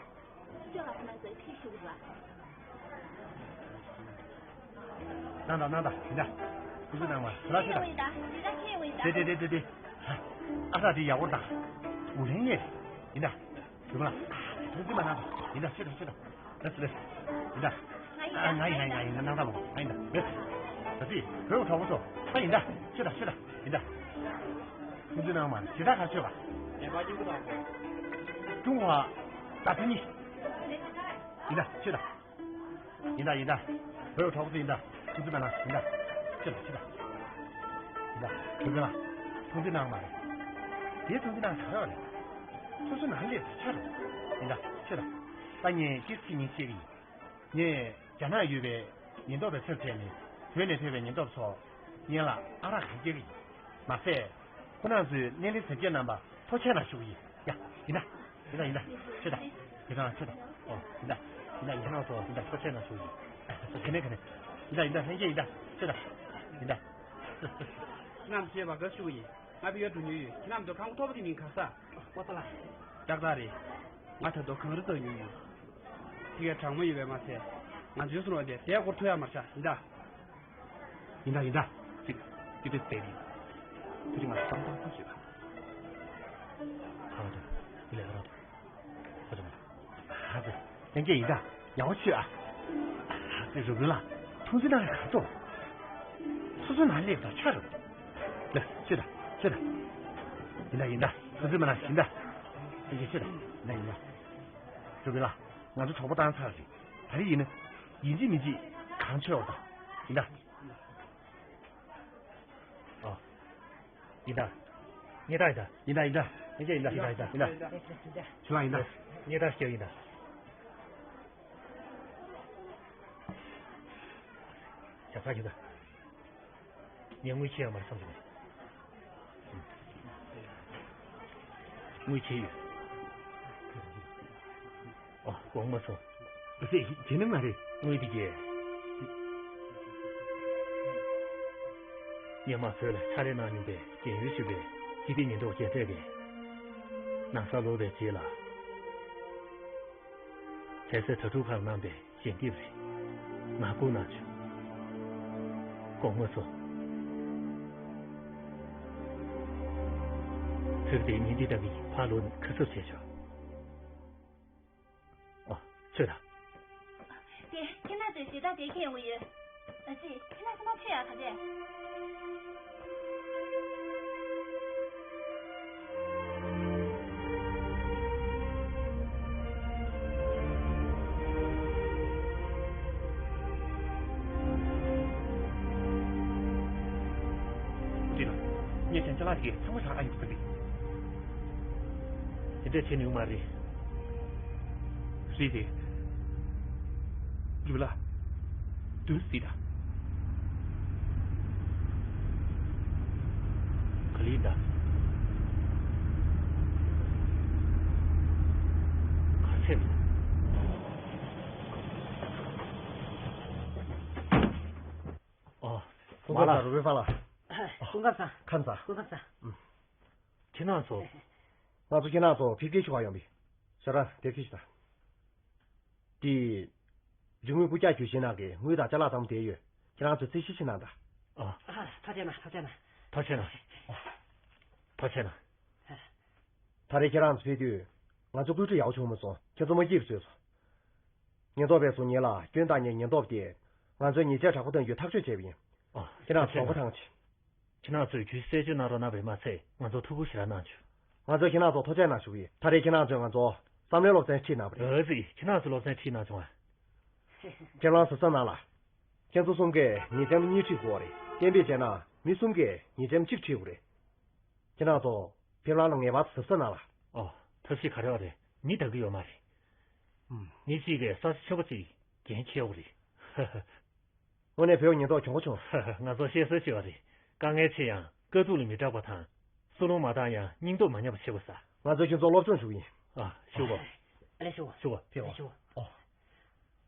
ལ་ཁོ་ན་ཚོས་ཁྲིད་ཞུ་དགོས་པ། གནང་དང་གནང་དང་། ཡིན་ད། ཁོ་ཚོས་གནང་བ་ལ་ཆེ་དང་། ཁྱེད་ཡོད་ད། ཁྱེད་ཡོད་ད། དེ་དེ་དེ་དེ་དེ། ཨ་ཧྲ་དེ་ཡག་པོ་དང་། འུ་ལེན་ངེས་རེད། ཡིན་ད། ཐུགས་མ་ཐུགས་རྗེ་མ་གནང་དང་། ཡིན་ད། ཆེ་དང་ཆེ་དང་། ལགས་ལགས། ཡིན་ད། ང་ཡིན་ང་ཡིན་ང་ཡིན་ང་ཡིན་གནང་དང་མ་གོ། ང་ཡིན་ད། ལགས། ད་ཅི་བོད་གྲོགས་པོ་ཚོ། ད་ཡིན་ད། ཆེ་དང་ཆེ་དང་། ཡིན་ད། ཐུགས་རྗེ་གནང་མ་རེད། ཇི་ལྟར་ག་ཆོད་པ། ནད་པ་སྐྱིད་པོ་དང་གོ། ཀྲུང་ཧྭ་ད་ཐུ་ནི། ཡིན་ད། ཆེ་དང་། ཡིན་ད་ཡིན་ད། བོད་གྲོགས་པོ་ཚོ་ཡིན་ད། ཐུགས་རྗེ་མ་གནང་། ཡིན་ད། ཆེ་དང་ཆེ་དང་། ཡིན་ད། ཐུགས་རྗེ་གནང་། ཐུགས་རྗེ་གནང་མ་རེད། དེ་ཐུགས་རྗེ་གནང་ག་རེ་བ་རེད། སོ་སོ་ནང་ལས་ཆ་རེད། ཡིན་ད། ཆེ་དང་། ད་ངས་སྐྱེས་ཚིག་ངས་བཤད་གི་ཡིན། ངས་རྒྱ་ནག་ཡོད་པའི་ཉེན་རྟོག་པའི་ཚབ་བྱས་ནས་བོད་ནས་ཕེབས་པའི་ཉེན་རྟོག་པ་ཚོ་སྔོན་ལ་ཨ་རག་ག་རྒྱག་གི་ཡིན། མ་ཟད། ཁོ་རང་ཚོས་སྣེ་ལེན་ཟབ་རྒྱས་གནང་བར་ཐུགས་རྗེ་གནང་ཞུ་གི་ཡིན། ཡ། ཡིན་ན། ཡིན་ན་ཡིན་ན། ཆེ་དང་། ཡིན་ན་ཆེ་དང་། ཨོ། ཡིན་ན། ཡིན་ན་ཡིན་ན། ཨོ། ཡིན་ན། ཐུགས་རྗེ་གནང་ཞུ་གི་ཡིན། ག་ནས་ག་ནས། ཡིན་ན་ཡིན་ན། ལྷན་རྒྱས་ཡིན་ན། ཆེ་དང་། ཡིན་ན། ཁྱེད་རྣམས་ཞེས་པ་དགའ་ཞུ་གི་ཡིན། ང་བི་ཡོ་འགྲོ་མྱོང་ཡོད། ཁྱེད་རྣམས་ཚོ་ཁང་པ་མཐོ་པོ་དེ་མིང་ག་ས། ཀོ་ཏ་ལ། ཏག་ཏག་རེད། ང་ད་དུང་གངས་རི་ལྟ་མྱོང་ཡོད། ཐིག་གེ་གྲང་མོ་ཡོད་པས་མ་ཚད། ང་ཚོའི་སོང་བ་དེ་དེའི་སྐོར་ཐུག་ཡ་མ་ཆགས་ཡིན་ད། ཡིན་ད་ཡིན་ད། ཅིག་ཅིག་དེ་དེ་རེད། དེ་རིང་ང་བསམ་སྟངས་ཐུག་བྱེད་པ། ཧ་ལ་དུ། དེ་ལས་ཧ་ལ་དུ། ཧ་ལ་དུ། ཧ་ལ་དུ། ལྷན་རྒྱས་ཡིན་ད། ཡག་པོ་བྱོས་ཨ། ཧ་ལ་དུ། རུ་དཔོན་ལགས། ཐུགས་རྗེ་གནང་ག་ཏོ། སོ་སོ་ནང་སླེབས་དང་ཆ་རུ། ལ། བྱོས་ད། བྱོས་ད། ཡིན་ད་ཡིན་ད། ཐུགས་རྗེ་མ་གནང་ཡིན་ད། ལྷན་རྒྱས་བྱོས་ད། ཡིན་ད་ཡིན་ད། རུ་དཔོན་ལགས། ང་ཚོ་གྲོགས་པོ་བཏང་ཚར་རེད། ད་རེས་ཡིན་ན། ཡིན་གཅིག་མིན་གཅིག་གང་བྱེད་འོ་ད། ཡིན་ད། ཨ། ཡིན་ད། ངེད་ད་ཡིན་ད། ཡིན་ད་ཡིན་ད། ངེད་ཀྱང་ཡིན་ད། ཡིན་ད་ཡིན་ད། ཡིན་ད། ཁྱོད་རང་ཡིན་ད། ངེད་ད་སྐྱོ་ཡིན་ད། ཞབས་ཁ་ཡིན་ད། ངས་དངུལ་ཁྱེར་ཡོད་མ་རེད་བསམ་བྱུང་། དངུལ་ཁྱེར་ཡོད། ཨོ། དགོངས་མ་ཚོམས། ཨ་ཙི། དེ་ནི་མ་རེད། དངུལ་དེ་གས། སྔོན་མ་བོད་ལ་ཕྱག་ལས་གནང་མྱོང་པའི་རྒན་ཡོལ་ཞུ་བའི་སྤྱི་བདེ་ཉེན་རྟོག་རྒྱལ་སྲས་ཀྱིས་ན་ཚ་ལོག་པའི་རྗེས་ལ། ལྷ་སའི་དྭ་ཕྲུག་ཁང་གནང་པའི་ཞལ་འདེབས་རེད། ང་བསྐུར་གནང་བྱུང་། དགོངས་མ་ཚོམས། ཚིག་དེ་ཉིན་འདི་དག་གི་ཕར་ལོག་ནས་ཁ་གསབ་བྱས་ཆོག་ཨ། ཚོད་དང་། དེ་ཁྱེད་རྣམ་ཚོས་ཞེ་དྲག་དེ་ཁྱེད་འོ་ཡོད། ཨ་ཙི། ཁྱེད་རྣམ་ཚོ་མ་ཆོད་ཡ་ག་ཚད། འདི་ལ། ངས་ཅན་ཅ་ལག་དེ་གས་ཚང་མ་བཞག་ཨ་ཡིན་ཟེར་གི་འདུག་དེ་འདྲས་བྱས་ནས་ཡོང་མ་རེད། རེད་དེ། རུ་ལ། དུ་སི་ད། ག་ལི་ད། ག་ཚད། ཨོ། སྐུ་ཁམས་བཟང་། རུ་པའི་ཕ་ལ། སྐུ་ཁམས་བཟང་། ཁམས་བཟང་། སྐུ་ཁམས་བཟང་། ཁྱེད་རང་ཚོ། ང་ཚོ་ཁྱེད་རང་ཚོ་ཕེབས་སྐྱེལ་ཞུ་བར་ཡོང་པས། ཞེ་དྲག་དེ་ཁྱེད་ཞུ་དང་། དེ། རིན་དངུལ་རྐུབ་བཀྱག་གྱོད་བཞེས་ནང་གི་དངུལ་དང་ཅ་ལག་ཚང་མ་དེ་ཡོད། ཁྱེད་རང་ཚོས་རྩིས་ཞིབ་ཞིག་གནང་དང་། ཨ། ཨ། ཐུགས་རྗེ་གནང་། ཐུགས་རྗེ་གནང་། ཐུགས་རྗེ་གནང་། ཐུགས་རྗེ་གནང་། ད་རེས་ཁྱེད་རང་ཚོ་ཕེབས་དུས་ང་ཚོ་བཀོད་སྒྲིག་ཡག་པོ་བྱུང་མ་སོང་། ཁྱེད་ཚོ་མ་སྐྱིད་པ་བཟོས་སོང་། ཉེན་རྟོག་པས་སུ་ཉེ་ལ་སྐྱོན་བཏང་མཁན་ཉེན་རྟོག་པ་དེས་ང་ཚོའི་ཉེས་ཆད་དྲག་པོ་གཏང་རྒྱུའི་ཐག་གཅོད་བྱས་པ་ཡིན། ཨ། ཁྱེད་རང་ཚོ་དོགས་པ་གཏང་ཆེ། ཁྱེད་རང་ཚོས་གྱོད་གཞི་རྩད་གཅོད་གནང་རོགས་གནང་བས་མ་ཚད་ང་ཚོར་ཐུགས་ཁུར་ཞེ་དྲག་གནང་བྱུང་། ང་ཚོས་ཁྱེད་རང་ཚོར་ཐུགས་རྗེ་གནང་ཞུ་གི་ཡིན། ད་རེས་ཁྱེད་རང་ཚོས་ང་ཚོར་བསམ་བློའི་སློབ་ཚན་ཁྲིད་གནང་བ་རེད། ཨ་ཙི། ཁྱེད་རང་ཚོས་སློབ་ཚན་ཁྲིད་གནང་བྱུང་ཨ། ཁྱེད་རང་ཚོ་བསམ་གི། ཉིས་སྟོང་གཉིས་ཁྲིད་དགོས་རེད། གཏན་འབེབས་བྱས་ན་མི་གསུམ་གིས་ཉིས་སྟོང་གཅིག་ཁྲིད་དགོས་རེད། ཁྱེད་རང་ཚོ་ཕེབས་ལམ་ལ་ངེས་པར་གཟབ་གཟབ་གནང་ལ། ཨོ། ཐབས་ཤེས་ག་རེ་བ་རེད། མི་དག་གི་ཡོད་མ་རེད། ཨུམ། མི་གཅིག་གིས་ས་ཆ་ཆེན་པོ་གཅིག་འགན་འཁྱེར་ཡོད་རེད། དངོས་གནས་བོད་ཉེན་རྟོག་གྱོང་པོ་བྱུང་། ང་ཚོ་བཤད་སྲོལ་ཅིག་ཡོད་རེད། དཀའ་ངལ་ཆེ་ཡང་དཀའ་སྡུག་ལ་མི་སྐྲག་པ་དང་། སྲོག་ལུང་མ་བཏང་ཡང་སྙིང་སྟོབས་མ་ཉམས་པ་བྱེད་དགོས་ས། ང་ཚོས་ཁྱེད་ཚོར་སློབ་སྦྱོང་ཞུ་གི་ཡིན། ཨ། ཞུ་གོ། ཨ་ལས་ཞུ་གོ། ཞུ་གོ། ཕེབས་གོ། ཨ་ལས་ཞུ་གོ། ཨོ།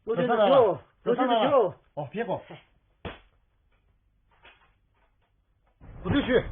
སློབ་སྦྱོང་ཞུ། སློབ་སྦྱོང་ཞུ། ཨོ། ཕེབས་གོ། གོ་སྒྲིག་ཞུས།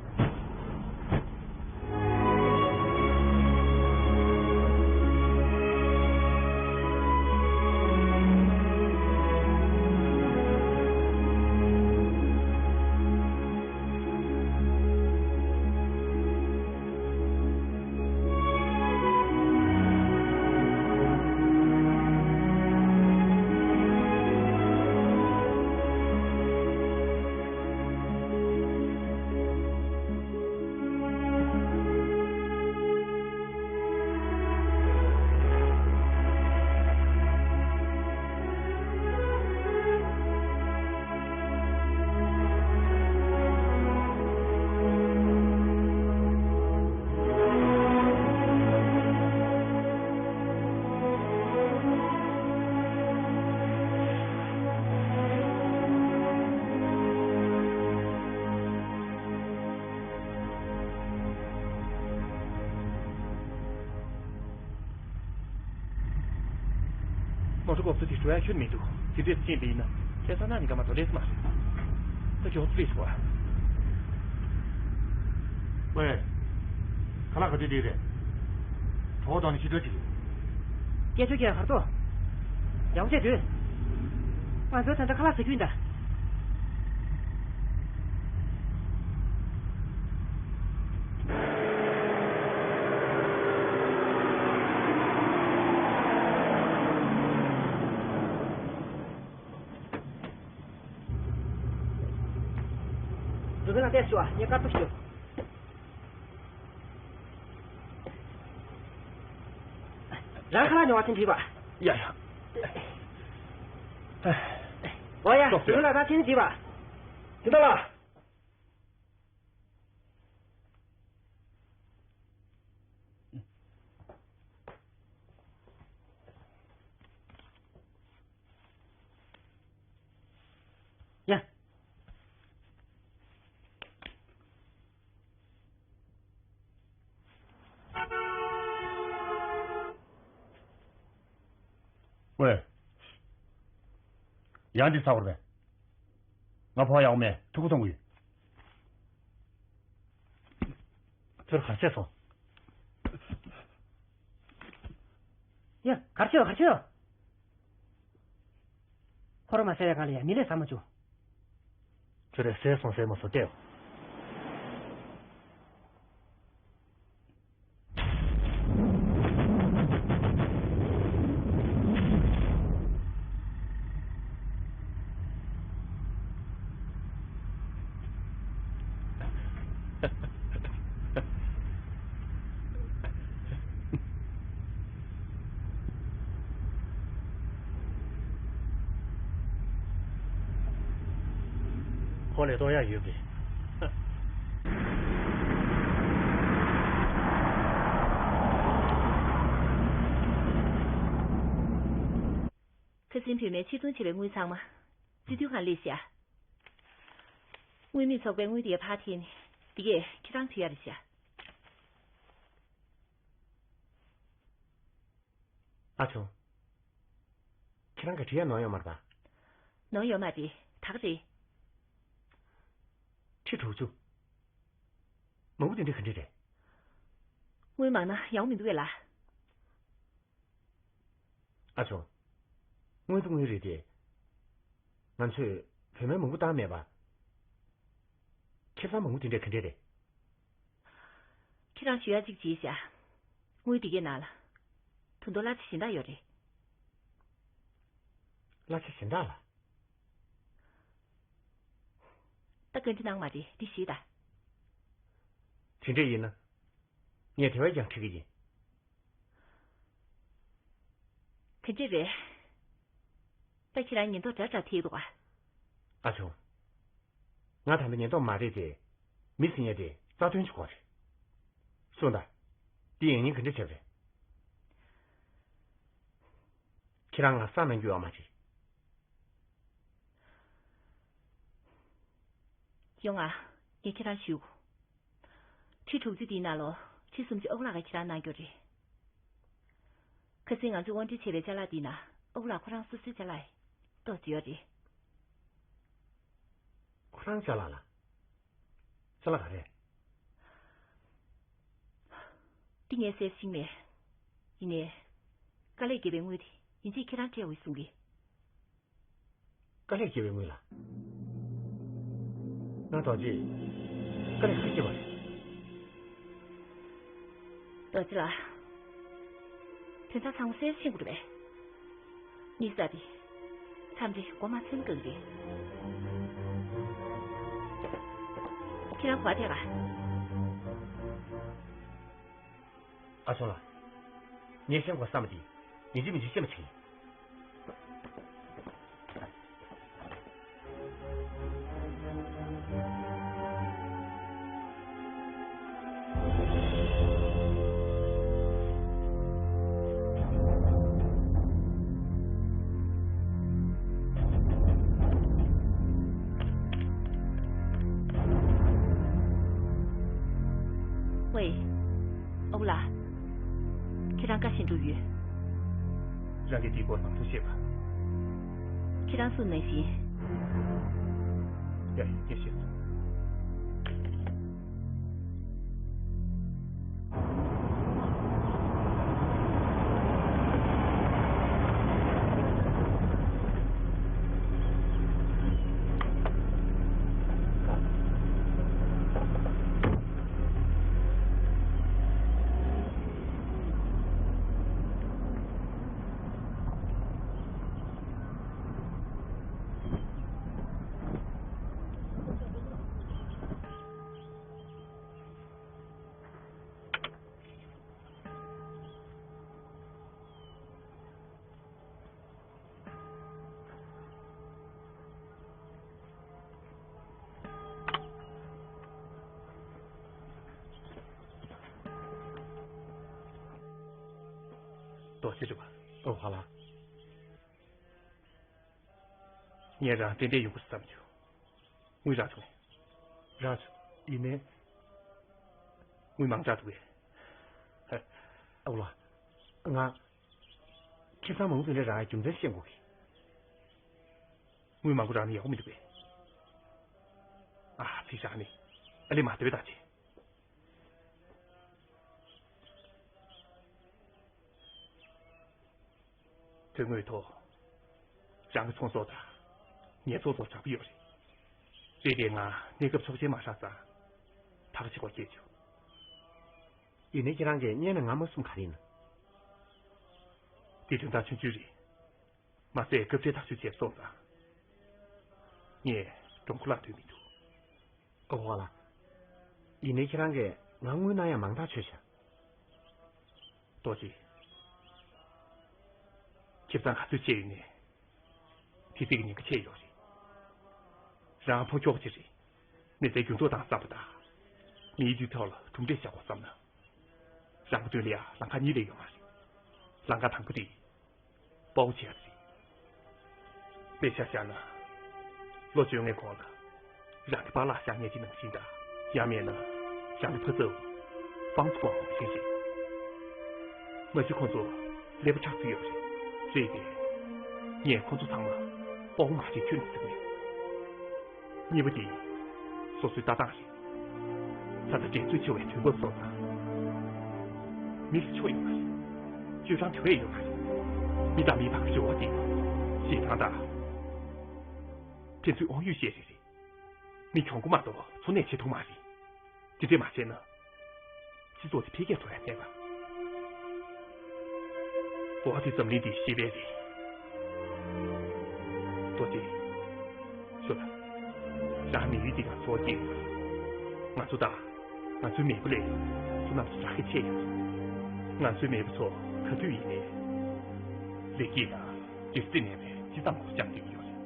སྐབས་སུ་དེ་འགྲོ་ཡ་ཁྱོན་མི་འདུག་དེ་འདྲས་ཕྱིན་པ་ཡིན་ན་ཁྱེད་ཚོ་ན་ནི་སྐར་མ་དོ་འདྲས་མ་རེད། ད་མགྱོགས་པོ་ཕེབས་ཤོག་ཨ། ཝེ། ཁ་ལག་ག་དུས་བསྡད་རེད། གྲོགས་དང་ནི་ཕྱི་དྲོ་ཅིག་རེད། སྐད་ཆ་རྒྱག་གར་ཏོ། ཡག་པོ་བྱས་སྡོད། ང་ཚོ་ད་ལྟ་ཁ་ལག་ཟ་རྒྱུ་ཡིན་ད། འཛུལ་ཁང་ནང་བལྟས་ཤོག་ངས་དཀར་པོ་ཞུ། རང་ཁ་ལག་ཉོ་བ་ཚན་བྲིས་པ། ཡ་ཡ། འོ་ཡ། ཙོག་ཙེ། འཛུལ་ཁང་ནང་ད་ཚན་བྲིས་པ། ཁྱིམ་བདག་ལགས། ཡ། ཝེ། ཡང་འདི་ཚ་བར་བས། ང་ཕོ་ཡག་མེད་ཐུག་གུ་གཏོང་གི་ཡོད། ཁྱོད་གར་ཆས་སོང་། ཡ། གར་ཆས་གར་ཆས། ཁོ་རང་མ་ཟས་ཡ་གང་ལ་ཡ་མི་ལས་ཟ་མ་བཅུག་ཁྱོད་རས་ཟས་སོང་ཟས་མ་སོང་བལྟས། ཁོ་ལས་གཏོང་ཡག་ཡོད་པས། ཁ་སང་བུད་མེད་ཕྱིར་གཏོང་བྱས་པའི་དངུལ་ཚང་མ་སྤྱི་འཐུས་ཁང་སླེབས་ཤག་དངུལ་མེད་ཚོགས་པའི་དངུལ་དེ་ཕར་འཐེན་ནས་འདི་གས་ཁྱེད་རང་ཕུལ་ཡ་རེད་ཤག་ཨ་ཆུང་། ཁྱེད་རང་གི་བྲིས་ཡ་ནོར་ཡོད་མ་རེད་པ། ནོར་ཡོད་མ་རེད། ད་ག་རེད། ཁྲི་དྲུག་ཅུ། མང་པོ་དེ་འདྲ་ག་འདྲ་རེད། དངུལ་མང་ན་ཡག་མི་འདུག་གས་ལགས། ཨ་ཆུང་། དངུལ་དེ་དངུལ་རེད་དེ། ང་ཚོས་བུད་མེད་མང་པོ་བཏང་མེད་པ། ཁེ་བཟང་མང་པོ་དེ་འདྲ་ག་འདྲ་རེད། ཁྱེད་རང་ཞུ་ཡ་གཅིག་བྱས་ཤག་དངུལ་འདི་གའི་ནང་ལ་ད་དུང་གླ་ཆ་གཞན་དག་ཡོད་རེད། གླ་ཆ་གཞན་དག་ལ། ད་བཀའ་འདྲི་གནང་མ་རེད། འདི་ཞུས་དང་། དེ་འདྲ་ཡིན་ན། ངས་དེ་བས་ཀྱང་འཁྲི་གི་ཡིན། ག་འདྲ་རེད། ད་ཁྱེད་རང་ཉེན་རྟོག་འདྲ་འདྲ་ཐེབས་འདུག་ཨ། ཨ་ཆུང་། ང་ད་ལྟ་ཉེན་རྟོག་མ་རེད་དེ། མི་ཟེར་མཁན་དེ་རྩ་དོན་གཅིག་པོ་རེད། གསུངས་དང་། འདི་ཡིན་ཉེན་ག་འདྲ་བྱས་པ་རེད། ཁྱེད་རང་ང་བསམ་གནང་རྒྱུ་ཡོད་མ་རེད། ཡོང་ང་། ངས་ཁྱེད་རང་ཞུ། ཁྲི་དྲུག་ཅུ་འདིའི་ནང་ལོ་ཁྲི་སུམ་ཅུ་ཨོ་ལགས་ཀྱིས་ཁྱེད་རང་གནང་རྒྱུ་རེད། ཁ་སང་ང་ཚོས་དབོར་འདྲེན་བྱས་པའི་ཅ་ལག་འདིའི་ནང་ཨོ་ལགས་ཁོ་རང་སོ་སོའི་ཅ་ལག་ཏོག་ཙམ་ཡོད་རེད། ཁོ་རང་ཅ་ལག་ལ། ཅ་ལག་ག་རེ། འདི་ངས་གསལ་ཤེས་མེད། ཡིན་ནའི། དཀའ་ལས་བརྒྱབ་པའི་དངུལ་དེ་ཡིན་གཅིག་ཁྱེད་རང་སྤྲད་འོས་གསུང་གི། དཀའ་ལས་བརྒྱབ་པའི་དངུལ་ལ། ང་རྡོ་རྗེས་དཀའ་ལས་ག་རེ་བརྒྱབ་པ་རེད། རྡོ་རྗེ་ལགས། དོན་དག་ཚང་མ་གསལ་ཤེས་དགོས་རེད་པས། གཉིད་ས་དེ། མཚམས་རེ་མགོ་མ་ཚོས་ན་དགའ་གི་རེད། ཁྱེད་རང་ག་པར་བསྡད་ག་ཨ་ཆུང་ལགས། ངས་ཤེས་དགོས་བསམ་པ་དེ་ཡིན་གཅིག་མིན་གཅིག་ཤེས་པ་བྱེད། ཝེ། ཨོ་ལགས། ཁྱེད་རང་བཀའ་བཞིན་སྒྲུབ་ཡོད། རང་གིས་འདིའི་སྐོར་མང་པོ་ཤེས་པ། ཁྱེད་རང་སུ་ནས་ཤེས། ཡ་ཡ་ཤེས་སོང་། རྡོ་རྗེ་རེད་པ། ཨོ་ཧ་ལ། ངས་རང་ཏན་ཏན་ཡོང་གི་བསམ་བྱུང་། དངུལ་རག་བྱུང་ངས། རག་བྱུང་། ཡིན་ནའི། དངུལ་མང་དྲགས་འདུག་གས། ཨ་ལ། ང་། ཁེ་བཟང་མང་པོ་དེ་འདྲ་རག་ཡ་རྒྱུ་མཚན་ཤེས་དགོས་གི། དངུལ་མང་པོ་རག་ན་ཡག་པོ་མི་འདུག་གས། ཨ་ཚིག་བཞག་ནི། ཨ་ལས་མ་སྡོད་ད་ཅི། དོན་དངོས་ཐོག་རང་གི་ཚོང་ཟོག་དང་ངའི་ཚོང་ཟོག་དྲག་པོ་ཡོད་རེད། རེད་དེ་ང་གནས་སྐབས་ཆོག་མཆན་མ་བཞག་ཙང་ཐག་ཆེ་བ་སྐྱེས་བྱུང་། ཡིན་ནའི་ཁྱེད་རང་གིས་སྔོན་ནས་ང་མ་གསུངས་ག་རེ་ཡིན་ན། དེ་དོན་དག་ཆུང་ཆུང་རེད། མ་ཟད་སྐབས་འཕྲལ་ཐག་གཅོད་བྱས་སོང་ཙང་། ངས་གྲོང་ཁོ་ལ་སྡོད་མི་འདུག་ཨོ་ཧོ་ལ། ཡིན་ནའི་ཁྱེད་རང་གིས་ང་དངུལ་གནང་ཡ་མང་དག་བྱོས་ཤག་རྡོ་རྗེ། ཁེ་བཟང་ག་ཚོད་བྱས་ཡོད་ནས། དེ་ཚིག་གི་ཉེན་ཁ་ཆེ་ཡོད་རེད། རང་ཕོ་ཁྱོག་ཅིག་རེད། མི་ཚེ་རྒྱུན་འཁྱོངས་དང་བསམ་པ་དང་། མིའི་དུས་ཐོག་ལ་གྲུབ་འབྲས་བཞག་དགོས་བསམ་ན། རང་གི་དོན་ལ་ཡང་ལམ་ཁ་གཉིས་ལས་ཡོད་མ་རེད། ལམ་ཁ་དང་པོ་དེ། དཔའ་བོ་བྱེད་ཡ་རེད། དཔེ་ཆ་བཞག་ན། ལོ་བཅོ་ལྔའི་གོང་ལ། རང་གི་པཱ་ལགས་བཞག་མཁན་ཅིག་ནང་བཞིན་དང་། ཡང་མིན་ན། རང་གི་ཕ་ཚབ། ཧྥང་ཚུའུ་ཝང་ནང་བཞིན་རེད། མ་གཞི་ཁོང་ཚོ་ཀླད་པ་ཁྲག་ཚིལ་ཡོད་རེད། རེད་དེ། ངས་ཁོང་ཚོ་ཚང་མ་དཔའ་བོ་མ་བྱེད་ཁྱོན་ནས་བརྩི་གི་མེད། གཉིས་པ་དེ། སོ་སོའི་ལྟ་སྟངས་རེད། ད་ལྟ་འགྲན་རྩོད་ཆེ་བའི་དུས་བབ་སོགས་དང་། མི་ལ་ཆོ་ཡོད་མ་རེད། སྤྱོད་གཙང་དེ་བས་ཡོད་མ་རེད། མི་དང་མིའི་བར་གྱི་འབྲེལ་བ་དེ་ཞེ་སྡང་དང་། ཕན་ཚུན་དབང་ཡོད་བཤད་རེད་རེད། མི་གྱོང་པོ་མ་གཏོགས་འཚོ་གནས་བྱེད་ཐུབ་མ་རེད། དེ་འདྲས་མ་བྱས་ན། སྤྱི་ཚོགས་དེ་འཕེལ་རྒྱས་འགྲོ་ཡ་མེད་པ། འོ་དེ་འཛམ་གླིང་འདི་ཤེས་པས་རེད། རྡོ་རྗེ། ཤོད་ལ། རང་མི་ཡུལ་འདི་ག་འཚོ་བ་སྐྱེལ་ཡོད། ང་ཚོ་དང་། ང་ཚོའི་མེས་པོ་ལས། ཁོ་རྣམས་སུ་དྲག་གི་ཆེ་ཡོད། ང་ཚོའི་མེས་པོ་ཚོ་ག་དུས་ཡིན་ནའི། ལེགས་སྐྱེས་དང་། རིག་རྩེད་ནས་པའི་སྤྱི་བཏང་ཁོ་ཅང་སྟེར་གྱི་ཡོད་རེད།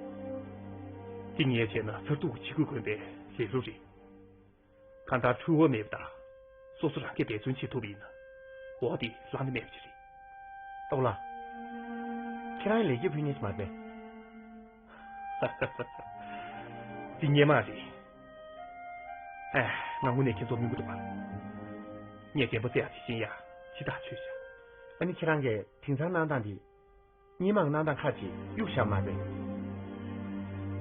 འདི་ངས་བྱས་ན་མཚར་སྡུག་གི་ཕྱི་གོས་གོན་པའི་ལེ་ལོ་རེད། གང་ལྟར་འཁྲུལ་བ་མེད་པ་དང་། སོ་སོ་རང་གིས་འབད་བརྩོན་བྱེད་ཐུབ་པ་ཡིན་ན། འོ་དེ་བླ་ན་མེད་པ་ཞིག་རེད། ཨོ་ལ། ཁྱེད་རང་ལས་ཀྱི་ཕུལ་ཉེས་མ་རེད་པས། འདི་སྔོན་མ་རེད། ཨ། ང་དངོས་གནས་ཁྱེད་ཚོ་སྨོན་གྱི་འདུག་པ། ངས་བདེན་པ་བཙལ་ཡག་དེ་བཞིན་ཡ་ཕྱི་ཐག་ཆོད་བཞག་ཨ་ནི་ཁྱེད་རང་གིས་དེང་སང་གནང་སྟངས་འདི། སྔོན་མའང་གནང་སྟངས་ཁག་ཅིག་གཡུག་བཞག་མ་རེད།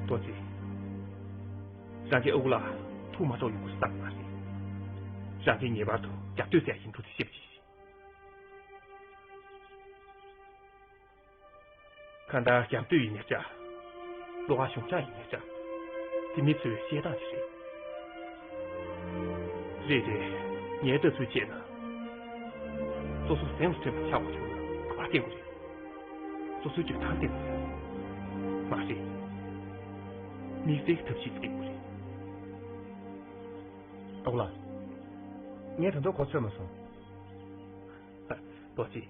རྡོ་རྗེ། རང་གི་ཨ་ཁུ་ལགས་ཐུགས་མ་འཕྲོག་ཡོང་གི་བསམ་མ་རེད། རང་གིས་ངེས་པར་དུ་རྒྱབ་གཏོད་བྱས་ཡིན་འགྲོ་དེ་ཤེས་པ་ཅིག་གང་ལྟར་རྒྱབ་གཏོད་ཡིན་ནའི་འདྲ། བློ་ཁ་གཞུང་དྲང་ཡིན་ནའི་འདྲ། དེ་མི་ཚོའི་བཤད་སྟངས་ཅིག་རེད། རེད་རེད། ངའི་ལྟ་ཚུལ་བྱས་ན། སོ་སོ་གཟན་ལ་ཐོན་པ་ཆགས་པ་བྱུང་ན་ག་པར་བསྟན་དགོས་རེད། སོ་སོའི་འཇོན་ཐང་བསྟན་དགོས་རེད། མ་རེད། དམིགས་བསལ་གྱི་ཐབས་ཤེས་བསྟེན་དགོས་རེད། ཨ་ཁུ་ལགས། ངས་ད་དུང་གོ་ཚོད་མ་སོང་། ཨ། རྡོ་རྗེ།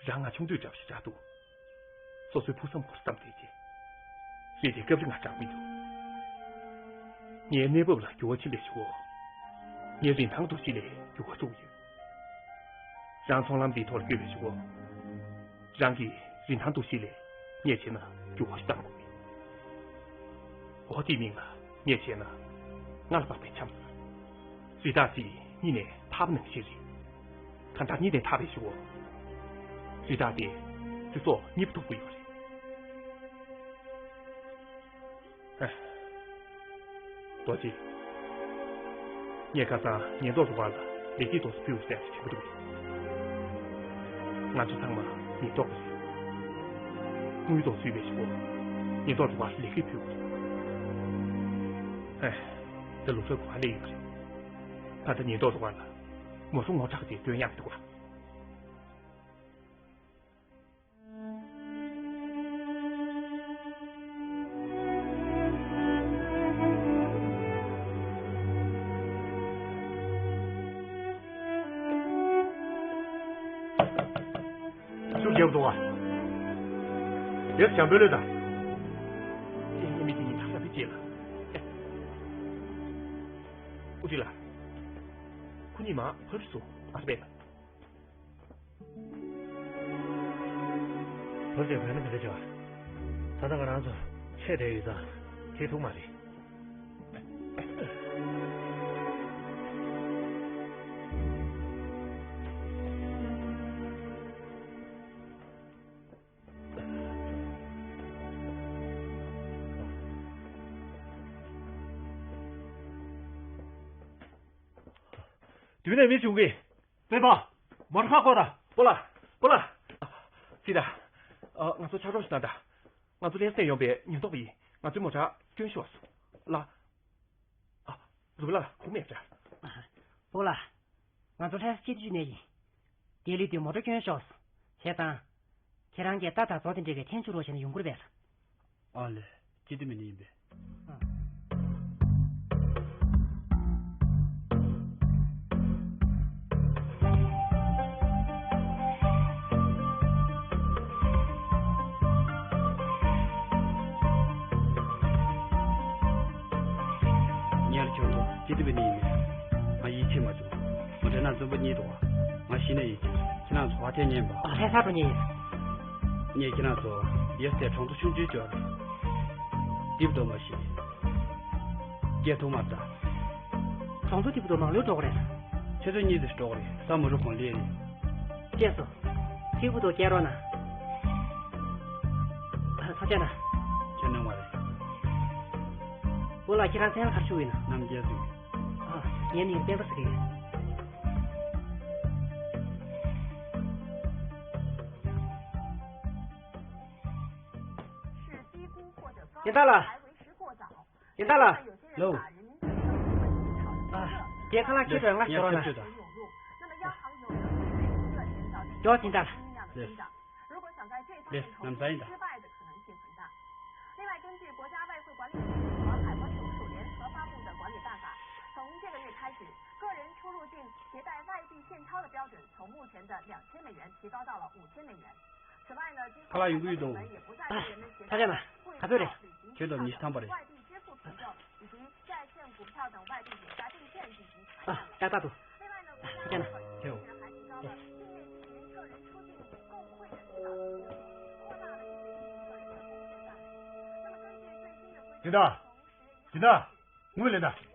རང་ང་ཆུང་དུས་འདྲ་བ་ཞིག་འདྲ་འདུག་སོ་སོའི་ཕུགས་བསམ་སྐོར་བསམ་བསྡད་རྗེས། རེད་དེ་སྐབས་རེ་ང་དྲག་མི་འདུག་ངའི་གནས་བབ་ལ་འགྱུར་བ་ཕྱིན་པའི་གཞུག་གུ། ངའི་རིན་ཐང་འདུ་ཤེས་ལ་འགྱུར་བ་ཐུག་ཡོད། རང་ཚོང་ལམ་འདིའི་ཐོག་ལ་བསྐྱོད་པའི་གཞུག་གུ། རང་གི་རིན་ཐང་འདུ་ཤེས་ལ་ངས་བྱས་ན་འགྱུར་བ་ཞིག་གཏང་དགོས་མེད། འོ་དེའི་མིང་ལ་ངས་བྱས་ན་སྔར་ལ་དཔག་པའི་འཆམ་ས། རི་དྭགས་ཀྱིས་སྙིང་ནས་འཐག་པ་ནང་བཞིན་རེད། གང་ལྟར་སྙིང་ནས་འཐག་པའི་གཞུག་གུ། དུས་རྟག་དེ་སྤྱི་ཚོགས་གཉིས་པོ་ཐུག་གི་ཡོད་རེད། ཨ། རྡོ་རྗེ། ངས་ཁ་སང་ཉེན་རྟོག་རུ་ཁག་ལ་ལེགས་སྐྱེས་ཏོག་ཙམ་ཕུལ་ཟེར་བྱེད་ཀྱི་འདུག་རེད། ང་ཚོ་ཚང་མ་ཉེན་རྟོག་པ་རེད། དངུལ་ཏོག་ཙམ་ཡོད་པའི་གཞུག་གུ་ཉེན་རྟོག་རུ་ཁག་ལ་ལེགས་སྐྱེས་ཕུལ་དགོས། ཨ། ད་ལུག་ཁྲག་གོ་བ་ལེན་ཡོད་རེད། ད་ལྟ་ཉེན་རྟོག་རུ་ཁག་ལ་ངོ་སོ་ངོ་ཁྲག་ཅིག་སྟོན་ཡག་མི་འདུག་ག་ཤུགས་རྒྱབ་འདུག་ཨ། དེར་བྱམས་པོའི་ལོས་དང་། ཨེ། ངའི་མི་དེ་ཉིད་ཐག་རིང་པོ་བྱས་ལ། ཨུ་ཁྲི་ལགས། ཁོ་གཉིས་མ་ཕར་སུ་ཨ་སྦེ་ལ། བོད་ཀྱི་བོད་ནི་མི་འདྲ་ཆེ་བ། ད་ལྟ་ང་རང་ཚོ་ཆེ་བསྡད་ཡོད་ཙང་ཁེལ་ཐུབ་མ་རེད། དུས་ནས་མི་བྱུང་གི། དཔོན་པོ། མོར་ཁ་ཀོ་ར། སྤོ་ལགས། སྤོ་ལགས། སི་ཏཱ། ཨ། ང་ཚོ་ཕྱག་རོགས་ཤིག་གནང་དང་། ང་ཚོ་ལྷ་སར་ཡོང་པའི་ཉེན་རྟོག་པ་ཡིན། ང་ཚོའི་མོ་ཊ་སྐྱོན་ཤོར་སོང་། ལགས། ཨ། རུ་ལགས་ཁུངས་མེད་པ་འདྲ། སྤོ་ལགས། ང་ཚོ་ལྷ་ས་སྤྱི་བདེ་ཅུས་ནས་ཡིན། དེ་ལས་དུས་མོ་ཊ་སྐྱོན་ཤོར་སོང་། བྱས་ཙང་། ཁྱེད་རང་གིས་རྟ་དང་མཛོ་དེ་འདྲ་གི་འཐེན་བཅུག་རོགས་བྱས་ན་ཡོང་གི་རེད་པས། ཨ་ལས། སྤྱི་བདེ་མི་སྣ་ཡིན་པས། ཨ། ཉར་ཁྱོད་ཚོ་སྤྱི་བདེ་མི་སྣ་ཡིན་པས། ང་ཡིད་ཆེས་མ་བྱུང་། མོ་ཊའི་ནང་རྩོམ་པ་གཉིས་འདུག་པ། ང་གཞི་ནས་ཡིད་ཆེས། ཁྱེད་རང་ཚོ་བ་དེ་ཉན་པ། ཨ། ལྷ་ས་འགྲོ་མཁན་ཡིན། ངས་ཁྱེད་རང་ཚོ་ཡར་དེ་གྲོང་ཚོ་ཆུང་ཆུང་ཅིག་ཡོད་རེད། ཏིབ་རྡོ་མ་ཞིག་སྐྱེལ་ཐུབ་མ་རེད་ད། གྲོང་ཚོ་ཏིབ་རྡོ་མང་ལོས་འགྲོ་གི་རེད། ཆུ་ཚོད་གཉིས་ཙམ་འགྲོ་གི་རེད། ས་མུ་རུ་གོང་ལས་རེད། ཤེས་སོང་། ཏིབ་རྡོ་སྐྱེལ་རོགས་གནང་། ཨ། ཐུགས་རྗེ་གནང་། ཁྱེད་གནང་བ་རེད། སྤོ་ལགས། ཁྱེད་རང་མཚན་ལ་ག་རེ་ཞུ་ཡིན་ན། རྣམ་རྒྱལ་ཟེར། ཨ། ངའི་མིང་སྤེན་པ་ཟེར་གི་ཡོད། སྤེན་པ་ལགས། སྤེན་པ་ལགས། ལོ། ཨ། ངའི་ཁ་ལག་ཁྱེར་ཡོང་ང་ཞོར་ན། ཡོ། སྤེན་པ་ལགས། ལགས། ལགས། ལམ་སང་ཡིན་ད། 另外，根据国家外汇管理局和海关总署联合发布的管理办法，从这个月开始，个人出入境携带外币现钞的标准从目前的两千美元提高到了五千美元。此外呢，今后海关部门也不再对人们携带贵重物品进行查看。 ཁྱོད་དང་ཉི་ཤུ་ཐམ་པ་རེད། 外币支付凭证以及债券、股票等外币抵押证件进行查验了。 ཨ། ཡ། ད་དུ། 另外呢，国家外汇局近日还提高了境内居民个人出境购汇的指导信息，扩大了一些居民个人的购汇范围。那么根据最新的规定， སྤྱི་བདེ། སྤྱི་བདེ། དངུལ་ལེན་ད།